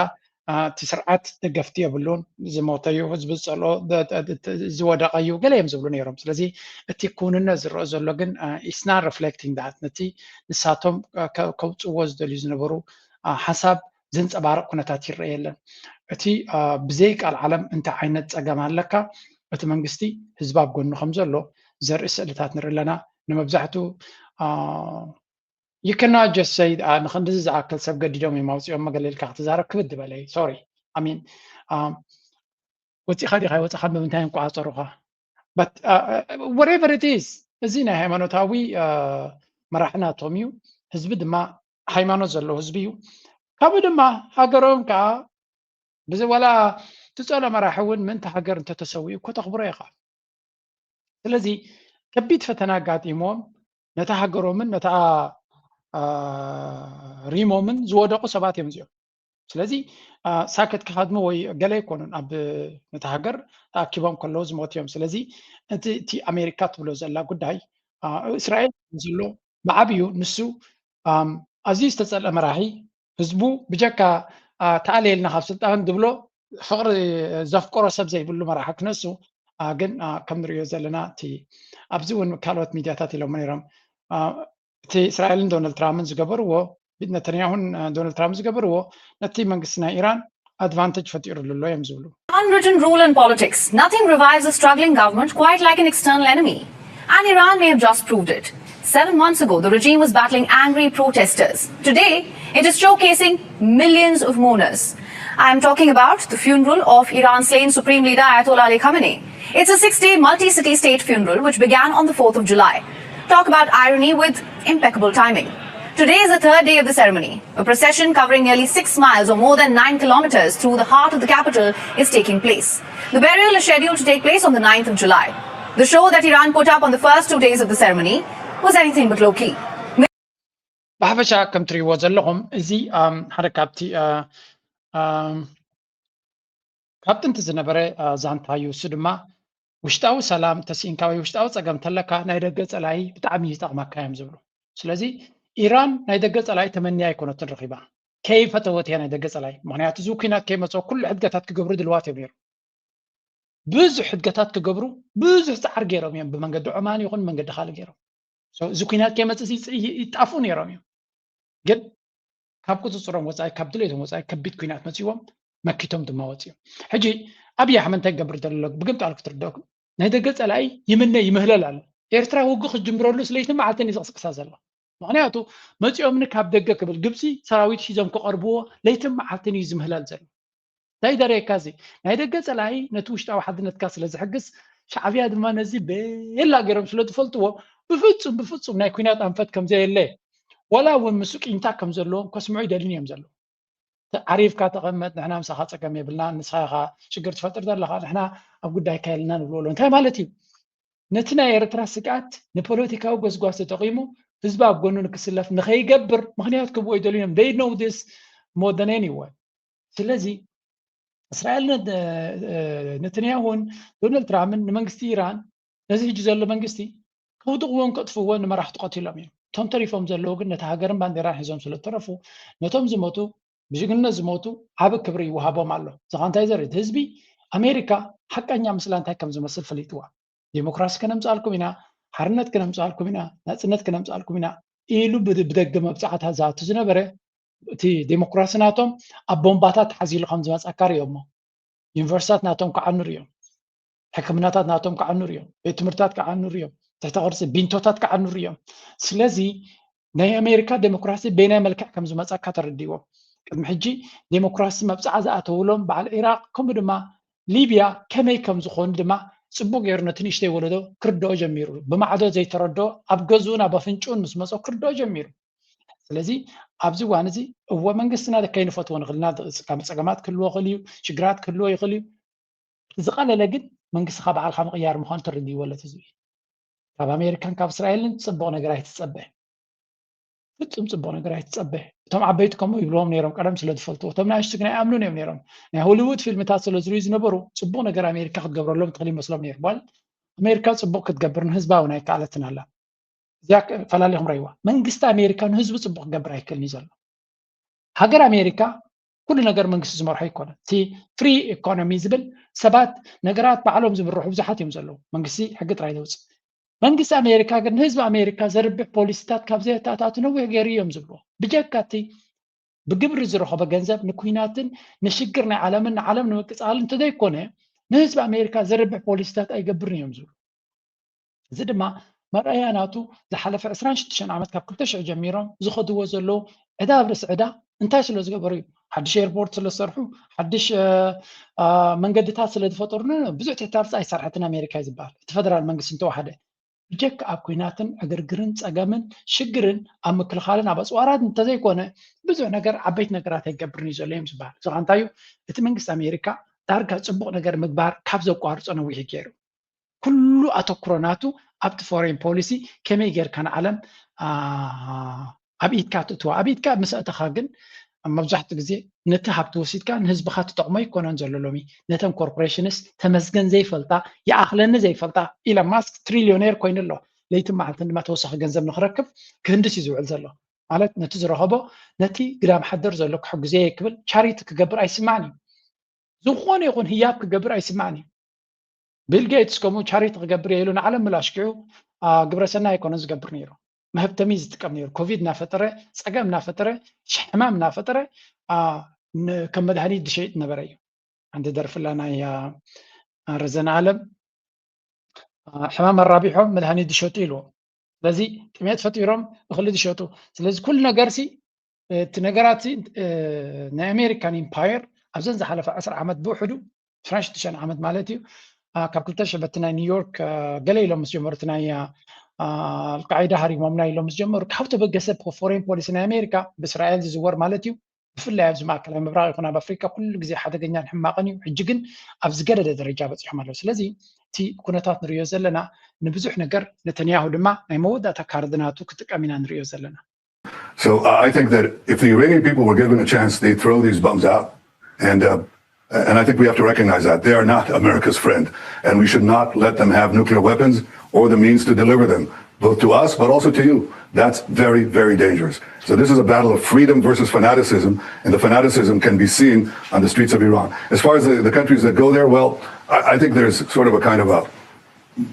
እቲ ስርዓት ደገፍቲ የብሉን፣ ዝሞተ እዩ፣ ህዝቢ ዝፀልኦ ዝወደቀ እዩ፣ ገለ እዮም ዝብሉ ነይሮም። ስለዚ እቲ ክውንነት ዝረኦ ዘሎ ግን it's not reflecting that፣ ነቲ ንሳቶም ከውፅዎ ዝደልዩ ዝነበሩ ሓሳብ ዘንፀባርቕ ኩነታት ይረአ የለን። እቲ ብዘይ ቃል ዓለም እንታይ ዓይነት ፀገም ኣለካ፣ እቲ መንግስቲ ህዝቢ ኣብ ጎኑ ከም ዘሎ ዘርኢ ስእልታት ንርኢ ኣለና። ንመብዛሕቱ you cannot just say ንክንድዚ ዝኣክል ሰብ ገዲዶም እዮም ኣውፅኦም መገለ ኢልካ ክትዛረብ ክብድ በለይ። ሶሪ ሚን ወፂኻ ዲኻ ይወፅኻ ብምንታይ እንቋፀሩኻ? But whatever it is፣ እዚ ናይ ሃይማኖታዊ መራሒ ናቶም እዩ። ህዝቢ ድማ ሃይማኖት ዘለዎ ህዝቢ እዩ። ካብኡ ድማ ሃገሮም ከዓ ብዚ ዋላ ትፀሎ መራሒ እውን ምእንቲ ሃገር እንተተሰዊኡ እኮ ተኽብሮ ኢኻ። ስለዚ ከቢድ ፈተና ኣጋጢሞም ነታ ሃገሮምን ነታ ሪሞምን ዝወደቁ ሰባት እዮም እዚኦም። ስለዚ ሳክት ክሃድሙ ወይ ገለ ኣይኮኑን፣ ኣብ ነታ ሃገር ተኣኪቦም ከለዉ ዝሞት እዮም። ስለዚ እቲ እቲ ኣሜሪካ ትብሎ ዘላ ጉዳይ እስራኤል ዘሎ ብዓብዩ ንሱ ኣዝዩ ዝተፀልአ መራሒ፣ ህዝቡ ብጀካ ተኣለየልና ካብ ስልጣን ዝብሎ ፍቕሪ ዘፍቅሮ ሰብ ዘይብሉ መራሒ ክነሱ። ግን ከም ንሪኦ ዘለና እቲ ኣብዚ እውን ካልኦት ሚድያታት ኢሎም ነይሮም፣ እቲ እስራኤልን ዶናልድ ትራምፕን ዝገበርዎ፣ ነተንያሁን ዶናልድ ትራምፕ ዝገበርዎ ነቲ መንግስቲ ናይ ኢራን ኣድቫንቴጅ ፈጢሩሉ ኣሎ እዮም ዝብሉ። Unwritten rule in politics: nothing revives a struggling government quite like an external enemy. And Iran may have just proved it. Seven months ago, the regime was battling angry protesters. Today, it is showcasing millions of mourners. I am talking about the funeral of Iran's slain Supreme Leader Ayatollah Ali Khamenei. It's a six-day multi-city state funeral which began on the fourth of July. Talk about irony with impeccable timing. Today is the third day of the ceremony. A procession covering nearly six miles or more than nine kilometers through the heart of the capital is taking place. The burial is scheduled to take place on the ninth of July. The show that Iran put up on the first two days of the ceremony was anything but low-key. ብሓፈሻ ከም ትሪእዎ ዘለኹም እዚ ሓደ ካብቲ ካብ ጥንቲ ዝነበረ ዛንታ እዩ። እሱ ድማ ውሽጣዊ ሰላም ተስኢንካ ወይ ውሽጣዊ ፀገም ተለካ ናይ ደገ ፀላኢ ብጣዕሚ ይጠቕመካ እዮም ዝብሉ። ስለዚ ኢራን ናይ ደገ ፀላኢ ተመንያ ኣይኮነትን ረኺባ፣ ከይፈተወት እያ ናይ ደገ ፀላኢ። ምክንያቱ እዚ ኩናት ከይመፀ ኩሉ ሕድገታት ክገብሩ ድልዋት እዮም ነይሩ። ብዙሕ ሕድገታት ክገብሩ ብዙሕ ፃዕሪ ገይሮም እዮም፣ ብመንገዲ ዖማን ይኹን መንገዲ ካልእ ገይሮም። እዚ ኩናት ከይመፅእ ይጣፍኡ ነይሮም እዮም። ግን ካብ ቁፅፅሮም ወፃኢ፣ ካብ ድሌቶም ወፃኢ ከቢድ ኩናት መፂዎም፣ መኪቶም ድማ ወፂኦም። ሕጂ ኣብይ ኣሕመድ እንታይ ክገብር ዘሎ ብግምጣሉ ክትርደኩም፣ ናይ ደገ ፀላኢ ይምነ ይምህለል ኣሎ። ኤርትራ ውግእ ክትጅምረሉ ለይትን መዓልትን እዩ ዝቕስቅሳ ዘሎ። ምክንያቱ መፂኦምኒ ካብ ደገ ክብል ግብፂ ሰራዊት ሒዞም ክቐርብዎ ለይትን መዓልትን እዩ ዝምህለል ዘሎ። እንታይ ደረየካ እዚ? ናይ ደገ ፀላኢ ነቲ ውሽጣዊ ሓድነትካ ስለ ዝሕግዝ፣ ሻዕብያ ድማ ነዚ ቤላ ገይሮም ስለ ዝፈልጥዎ፣ ብፍፁም ብፍፁም ናይ ኩናት ኣንፈት ከም ዘየለ፣ ወላ እውን ምስኡ ቂምታ ከም ዘለዎም ከስምዑ ይደልዩን እዮም ዘለዉ። ዓሪፍካ ተቐመጥ፣ ንሕና ምሳኻ ጸገም የብልና፣ ንስኻ ኢኻ ሽግር ትፈጥር ዘለኻ፣ ንሕና ኣብ ጉዳይካ የልና ንብሎ ኣሎ። እንታይ ማለት እዩ? ነቲ ናይ ኤርትራ ስግኣት ንፖለቲካዊ ጎስጓስ ተጠቒሙ ህዝቢ ኣብ ጎኑ ንክስለፍ ንኸይገብር ምኽንያት ክብዎ ይደልዩ እዮም። They know this more than anyone። ስለዚ እስራኤል ነተንያሁን ዶናልድ ትራምፕን ንመንግስቲ ኢራን ነዚ ሕጂ ዘሎ መንግስቲ ክውድቕዎን ከጥፍዎን ንመራሕቱ ቀቲሎም እዮም። እቶም ተሪፎም ዘለዉ ግን ነቲ ሃገርን ባንዴራን ሒዞም ስለ ዝተረፉ ነቶም ዝሞቱ ብጅግንነት ዝሞቱ ዓቢ ክብሪ ይወሃቦም ኣሎ። እዚ ኸ እንታይ ዘርኢ? እቲ ህዝቢ ኣሜሪካ ሓቀኛ ምስላ እንታይ ከም ዝመስል ፈሊጥዋ። ዴሞክራሲ ከነምፅኣልኩም ኢና፣ ሓርነት ከነምፅኣልኩም ኢና፣ ናፅነት ከነምፅኣልኩም ኢና ኢሉ ብደገ መብፃዕታት ዝኣቱ ዝነበረ እቲ ዴሞክራሲ ናቶም ኣብ ቦምባታት ተሓዚሉ ከም ዝመፀካ ርእዮሞ። ዩኒቨርሲታት ናቶም ክዓኑ ርእዮም። ሕክምናታት ናቶም ክዓኑ ርእዮም። ቤት ትምህርትታት ክዓኑ ርእዮም። ትሕተ ቅርፂ ቢንቶታት ክዓኑ ርእዮም። ስለዚ ናይ ኣሜሪካ ዴሞክራሲ በይናይ መልክዕ ከም ዝመፀካ ተረዲዎም። ቅድሚ ሕጂ ዴሞክራሲ መብፃዓ ዝኣተውሎም በዓል ኢራቅ ከምኡ ድማ ሊብያ ከመይ ከም ዝኾኑ ድማ ፅቡቅ ገይሩ ነቲ ንእሽተይ ወለዶ ክርድኦ ጀሚሩ። ብማዕዶ ዘይተረድኦ ኣብ ገዝኡን ኣብ ኣፍንጭኡን ምስ መፆ ክርድኦ ጀሚሩ። ስለዚ ኣብዚ እዋን እዚ እወ መንግስትና ከይንፈትዎ ንኽእል ኢና፣ ካብ ፀገማት ክህልዎ ይኽእል እዩ፣ ሽግራት ክህልዎ ይኽእል እዩ። ዝቐለለ ግን መንግስትኻ ባዕልኻ ምቕያር ምዃኑ ተረዲእዎ ኣሎ እቲ ህዝቢ። ካብ ኣሜሪካን ካብ እስራኤልን ፅቡቕ ነገር ኣይትፀበ። ፍጹም ጽቡቕ ነገር ኣይትጸበ። እቶም ዓበይቲ ከምኡ ይብልዎም ነይሮም፣ ቀደም ስለ ዝፈልጥዎ። እቶም ንኣሽቱ ግን ኣይኣምኑን እዮም ነይሮም። ናይ ሆሊውድ ፊልምታት ስለ ዝርእዩ ዝነበሩ፣ ጽቡቕ ነገር ኣሜሪካ ክትገብረሎም ትኽእል ይመስሎም ነይሩ። ጓል ኣሜሪካ ጽቡቕ ክትገብር ንህዝባ እውን ኣይከኣለትን ኣላ። እዚኣ ፈላሊኹም ረእይዋ። መንግስቲ ኣሜሪካ ንህዝቡ ጽቡቕ ክገብር ኣይክእልን እዩ ዘሎ። ሃገር ኣሜሪካ ኩሉ ነገር መንግስቲ ዝመርሖ ኣይኮነን። እቲ ፍሪ ኢኮኖሚ ዝብል ሰባት ነገራት ባዕሎም ዝምርሑ ብዙሓት እዮም ዘለዉ። መንግስቲ ሕጊ ጥራይ ዘውፅእ። መንግስቲ ኣሜሪካ ግን ንህዝቢ ኣሜሪካ ዘርብሕ ፖሊሲታት ካብ ዘየተኣታቱ ነዊሕ ገይሩ እዮም ዝብልዎ። ብጀካ እቲ ብግብሪ ዝረኸቦ ገንዘብ ንኩናትን ንሽግር ናይ ዓለምን ንዓለም ንምቅፃልን እንተዘይኮነ ንህዝቢ ኣሜሪካ ዘርብሕ ፖሊሲታት ኣይገብርን እዮም ዝብሉ። እዚ ድማ መርኣያ ናቱ ዝሓለፈ ዕስራን ሽዱሽተን ዓመት ካብ ክልተ ሽሕ ጀሚሮም ዝኸድዎ ዘለዉ ዕዳ ኣብ ርእሲ ዕዳ እንታይ ስለ ዝገበሩ እዩ? ሓድሽ ኤርፖርት ስለ ዝሰርሑ፣ ሓድሽ መንገድታት ስለ ዝፈጠሩ ብዙሕ ትሕተ ቅርፂ ኣይሰርሐትን ኣሜሪካ እዩ ዝበሃል። እቲ ፈደራል መንግስቲ እንተወሓደ ብጀካ ኣብ ኩናትን ዕግርግርን ፀገምን ሽግርን ኣብ ምክልኻልን ኣብ ኣፅዋራት እንተዘይኮነ ብዙሕ ነገር ዓበይቲ ነገራት ኣይገብርን እዩ ዘሎ እዮም ዝበሃል። እዚ ከዓ እንታይ እዩ? እቲ መንግስቲ ኣሜሪካ ዳርጋ ፅቡቅ ነገር ምግባር ካብ ዘቋርፆ ነዊሕ እዩ ገይሩ። ኩሉ ኣተኩሮ ናቱ ኣብቲ ፎሬን ፖሊሲ ከመይ ጌርካ ንዓለም ኣብ ኢድካ ትእትዋ። ኣብ ኢድካ ምስ ኣእተኻ ግን መብዛሕትኡ ግዜ ነቲ ሃብቲ ወሲድካ ንህዝብኻ ትጠቕሞ ኣይኮነን ዘሎ። ሎሚ ነተን ኮርፖሬሽንስ ተመስገን ዘይፈልጣ፣ ይኣኽለኒ ዘይፈልጣ። ኢለን ማስክ ትሪልዮኔር ኮይኑ ኣሎ። ለይትን መዓልትን ድማ ተወሳኺ ገንዘብ ንክረክብ ክህንድስ እዩ ዝውዕል ዘሎ። ማለት ነቲ ዝረኸቦ ነቲ ግዳም ሓደር ዘሎ ክሕግዞ እየ ክብል ቻሪቲ ክገብር ኣይስማዕን እዩ። ዝኾነ ይኹን ህያብ ክገብር ኣይስማዕን እዩ። ቢል ጌትስ ከምኡ ቻሪቲ ክገብር እየ ኢሉ ንዓለም ምላሽኪዑ ግብረሰናይ ኣይኮነን ዝገብር ነይሩ። መህብተሚ ዝጥቀም ነይሩ። ኮቪድ እናፈጠረ፣ ፀገም እናፈጠረ፣ ሕማም እናፈጠረ ከም መድሃኒት ዝሸይጥ ነበረ እዩ። ሓንቲ ደርፍላ ናይ ረዘነ ኣለም ሕማም ኣራቢሖም መድሃኒት ዝሸጡ ኢልዎ። ስለዚ ጥሜት ፈጢሮም እኽሊ ዝሸጡ። ስለዚ ኩሉ ነገር ሲ እቲ ነገራት ናይ ኣሜሪካን ኢምፓየር ኣብዘን ዝሓለፈ ዕስራ ዓመት ብውሕዱ ዕስራን ሽዱሽተን ዓመት ማለት እዩ። ካብ ክልተ ሽሕ በቲ ናይ ኒውዮርክ ገለ ኢሎም ምስ ጀመሩ እቲ ናይ ኣልቃዒዳ ሃሪሞምና ኢሎም ምስ ጀመሩ ካብ ተበገሰ ፎሬን ፖሊሲ ናይ ኣሜሪካ ብእስራኤል ዝዝወር ማለት እዩ። ብፍላይ ኣብዚ ማእከላይ ምብራቕ ይኹን ኣብ ኣፍሪካ ኩሉ ግዜ ሓደገኛን ሕማቕን እዩ። ሕጂ ግን ኣብ ዝገደደ ደረጃ በፂሖም ኣለዉ። ስለዚ እቲ ኩነታት ንሪኦ ዘለና ንብዙሕ ነገር ነተንያሁ ድማ ናይ መወዳእታ ካርድ ናቱ ክጥቀም ኢና ንሪኦ ዘለና። So I think that if the Iranian people were given a chance, they'd throw these bums out. And uh, and I think we have to recognize that they are not America's friend, and we should not let them have nuclear weapons or the means to deliver them, both to us but also to you. That's very, very dangerous. So this is a battle of freedom versus fanaticism, and the fanaticism can be seen on the streets of Iran. As far as the, the countries that go there, well, I, I think there's sort of a kind of a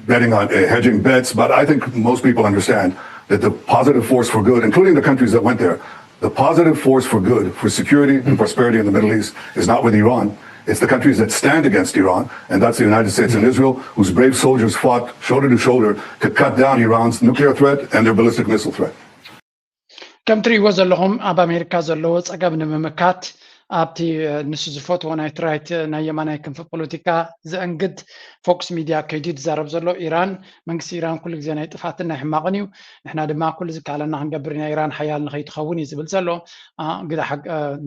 betting on uh, hedging bets, but I think most people understand that the positive force for good, including the countries that went there, the positive force for good for security and prosperity in the Middle East is not with Iran. It's the countries that stand against Iran, and that's the United States and Israel, whose brave soldiers fought shoulder to shoulder to cut down Iran's nuclear threat and their ballistic missile threat. ከም ትርእይዎ ዘለኹም ኣብ ኣሜሪካ ዘለዎ ፀገም ንምምካት ኣብቲ ንሱ ዝፈትዎ ናይ ትራይት ናይ የማናይ ክንፊ ፖለቲካ ዘእንግድ ፎክስ ሚድያ ከይዱ ዝዛረብ ዘሎ፣ ኢራን መንግስቲ ኢራን ኩሉ ግዜ ናይ ጥፋትን ናይ ሕማቕን እዩ፣ ንሕና ድማ ኩሉ ዝከኣለና ክንገብር ኢና ኢራን ሓያል ንኸይትኸውን እዩ ዝብል ዘሎ። ግዳ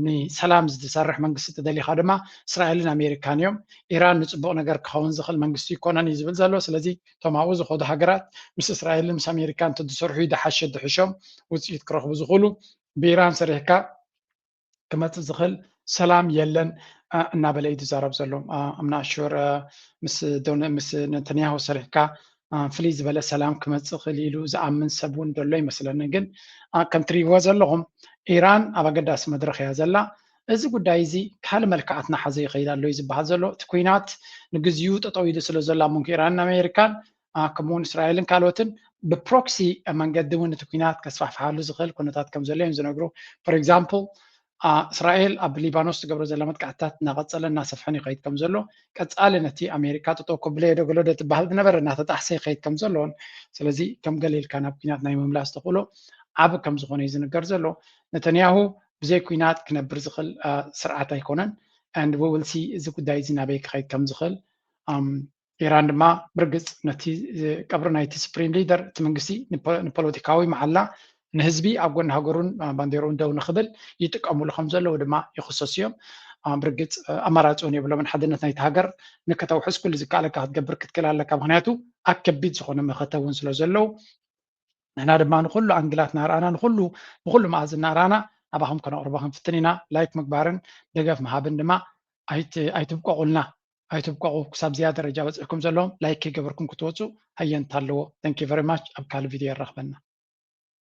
ንሰላም ዝሰርሕ መንግስቲ ተደሊኻ ድማ እስራኤልን ኣሜሪካን እዮም። ኢራን ንፅቡቕ ነገር ክኸውን ዝኽእል መንግስቲ ይኮነን እዩ ዝብል ዘሎ። ስለዚ እቶም ኣብኡ ዝኸዱ ሃገራት ምስ እስራኤልን ምስ ኣሜሪካን እንተዝሰርሑ እዩ ዝሓሸ ድሕሾም ውፅኢት ክረኽቡ ዝኽእሉ። ብኢራን ሰሪሕካ ክመፅእ ዝኽእል ሰላም የለን እናበለ እዩ ዝዛረብ ዘሎ። ኣምናሹር ምስ ነተንያሁ ሰሪሕካ ፍልይ ዝበለ ሰላም ክመፅእ ክእል ኢሉ ዝኣምን ሰብ እውን ዘሎ ይመስለኒ። ግን ከም ትሪእዎ ዘለኹም ኢራን ኣብ ኣገዳሲ መድረኽ እያ ዘላ። እዚ ጉዳይ እዚ ካልእ መልክዓት እናሓዘ ይኸይድ ኣሎ እዩ ዝበሃል ዘሎ። እቲ ኩናት ንግዚኡ ጠጠው ኢሉ ስለ ዘሎ ኣብ መንጎ ኢራንን ኣሜሪካን ከምኡውን እስራኤልን ካልኦትን ብፕሮክሲ መንገዲ እውን እቲ ኩናት ከስፋሕፍሓሉ ዝኽእል ኩነታት ከም ዘሎ እዮም ዝነግሩ። ፎር ኤግዛምፕል እስራኤል ኣብ ሊባኖስ ትገብሮ ዘላ መጥቃዕትታት እናቐፀለ እናሰፍሐን ይኸይድ ከም ዘሎ፣ ቀፃሊ ነቲ ኣሜሪካ ጠጠው ከብለዮ ዶ ገሎ ዶ ትበሃል ዝነበረ እናተጣሕሰ ይኸይድ ከም ዘሎን፣ ስለዚ ከም ገለ ኢልካ ናብ ኩናት ናይ ምምላስ ተኽእሎ ዓቢ ከም ዝኾነ እዩ ዝንገር ዘሎ። ነተንያሁ ብዘይ ኩናት ክነብር ዝኽእል ስርዓት ኣይኮነን። And we will see እዚ ጉዳይ እዚ ናበይ ክኸይድ ከም ዝኽእል። ኢራን ድማ ብርግፅ ነቲ ቀብሪ ናይቲ ስፕሪም ሊደር እቲ መንግስቲ ንፖለቲካዊ መዓላ ንህዝቢ ኣብ ጎኒ ሃገሩን ባንዴርኡን ደው ንኽብል ይጥቀምሉ ከም ዘለዉ ድማ ይኽሰሱ እዮም። ብርግፅ ኣማራፂ እውን የብሎምን። ሓድነት ናይቲ ሃገር ንከተውሕስ ኩሉ ዝከኣለካ ክትገብር ክትክእል ኣለካ። ምክንያቱ ኣብ ከቢድ ዝኾነ መኸተ እውን ስለ ዘለዉ ንሕና ድማ ንኩሉ ኣንግላት እናረኣና ንኩሉ ብኩሉ መኣዝ እናረኣና ናባኹም ከነቕርቦ ክንፍትን ኢና። ላይክ ምግባርን ደገፍ ምሃብን ድማ ኣይትብቀቑልና። ኣይትብቀቑ። ክሳብ እዚኣ ደረጃ በፂሕኩም ዘለኹም ላይክ ከይገበርኩም ክትወፁ ሃየንታ ኣለዎ። Thank you very much። ኣብ ካልእ ቪድዮ የራኽበና።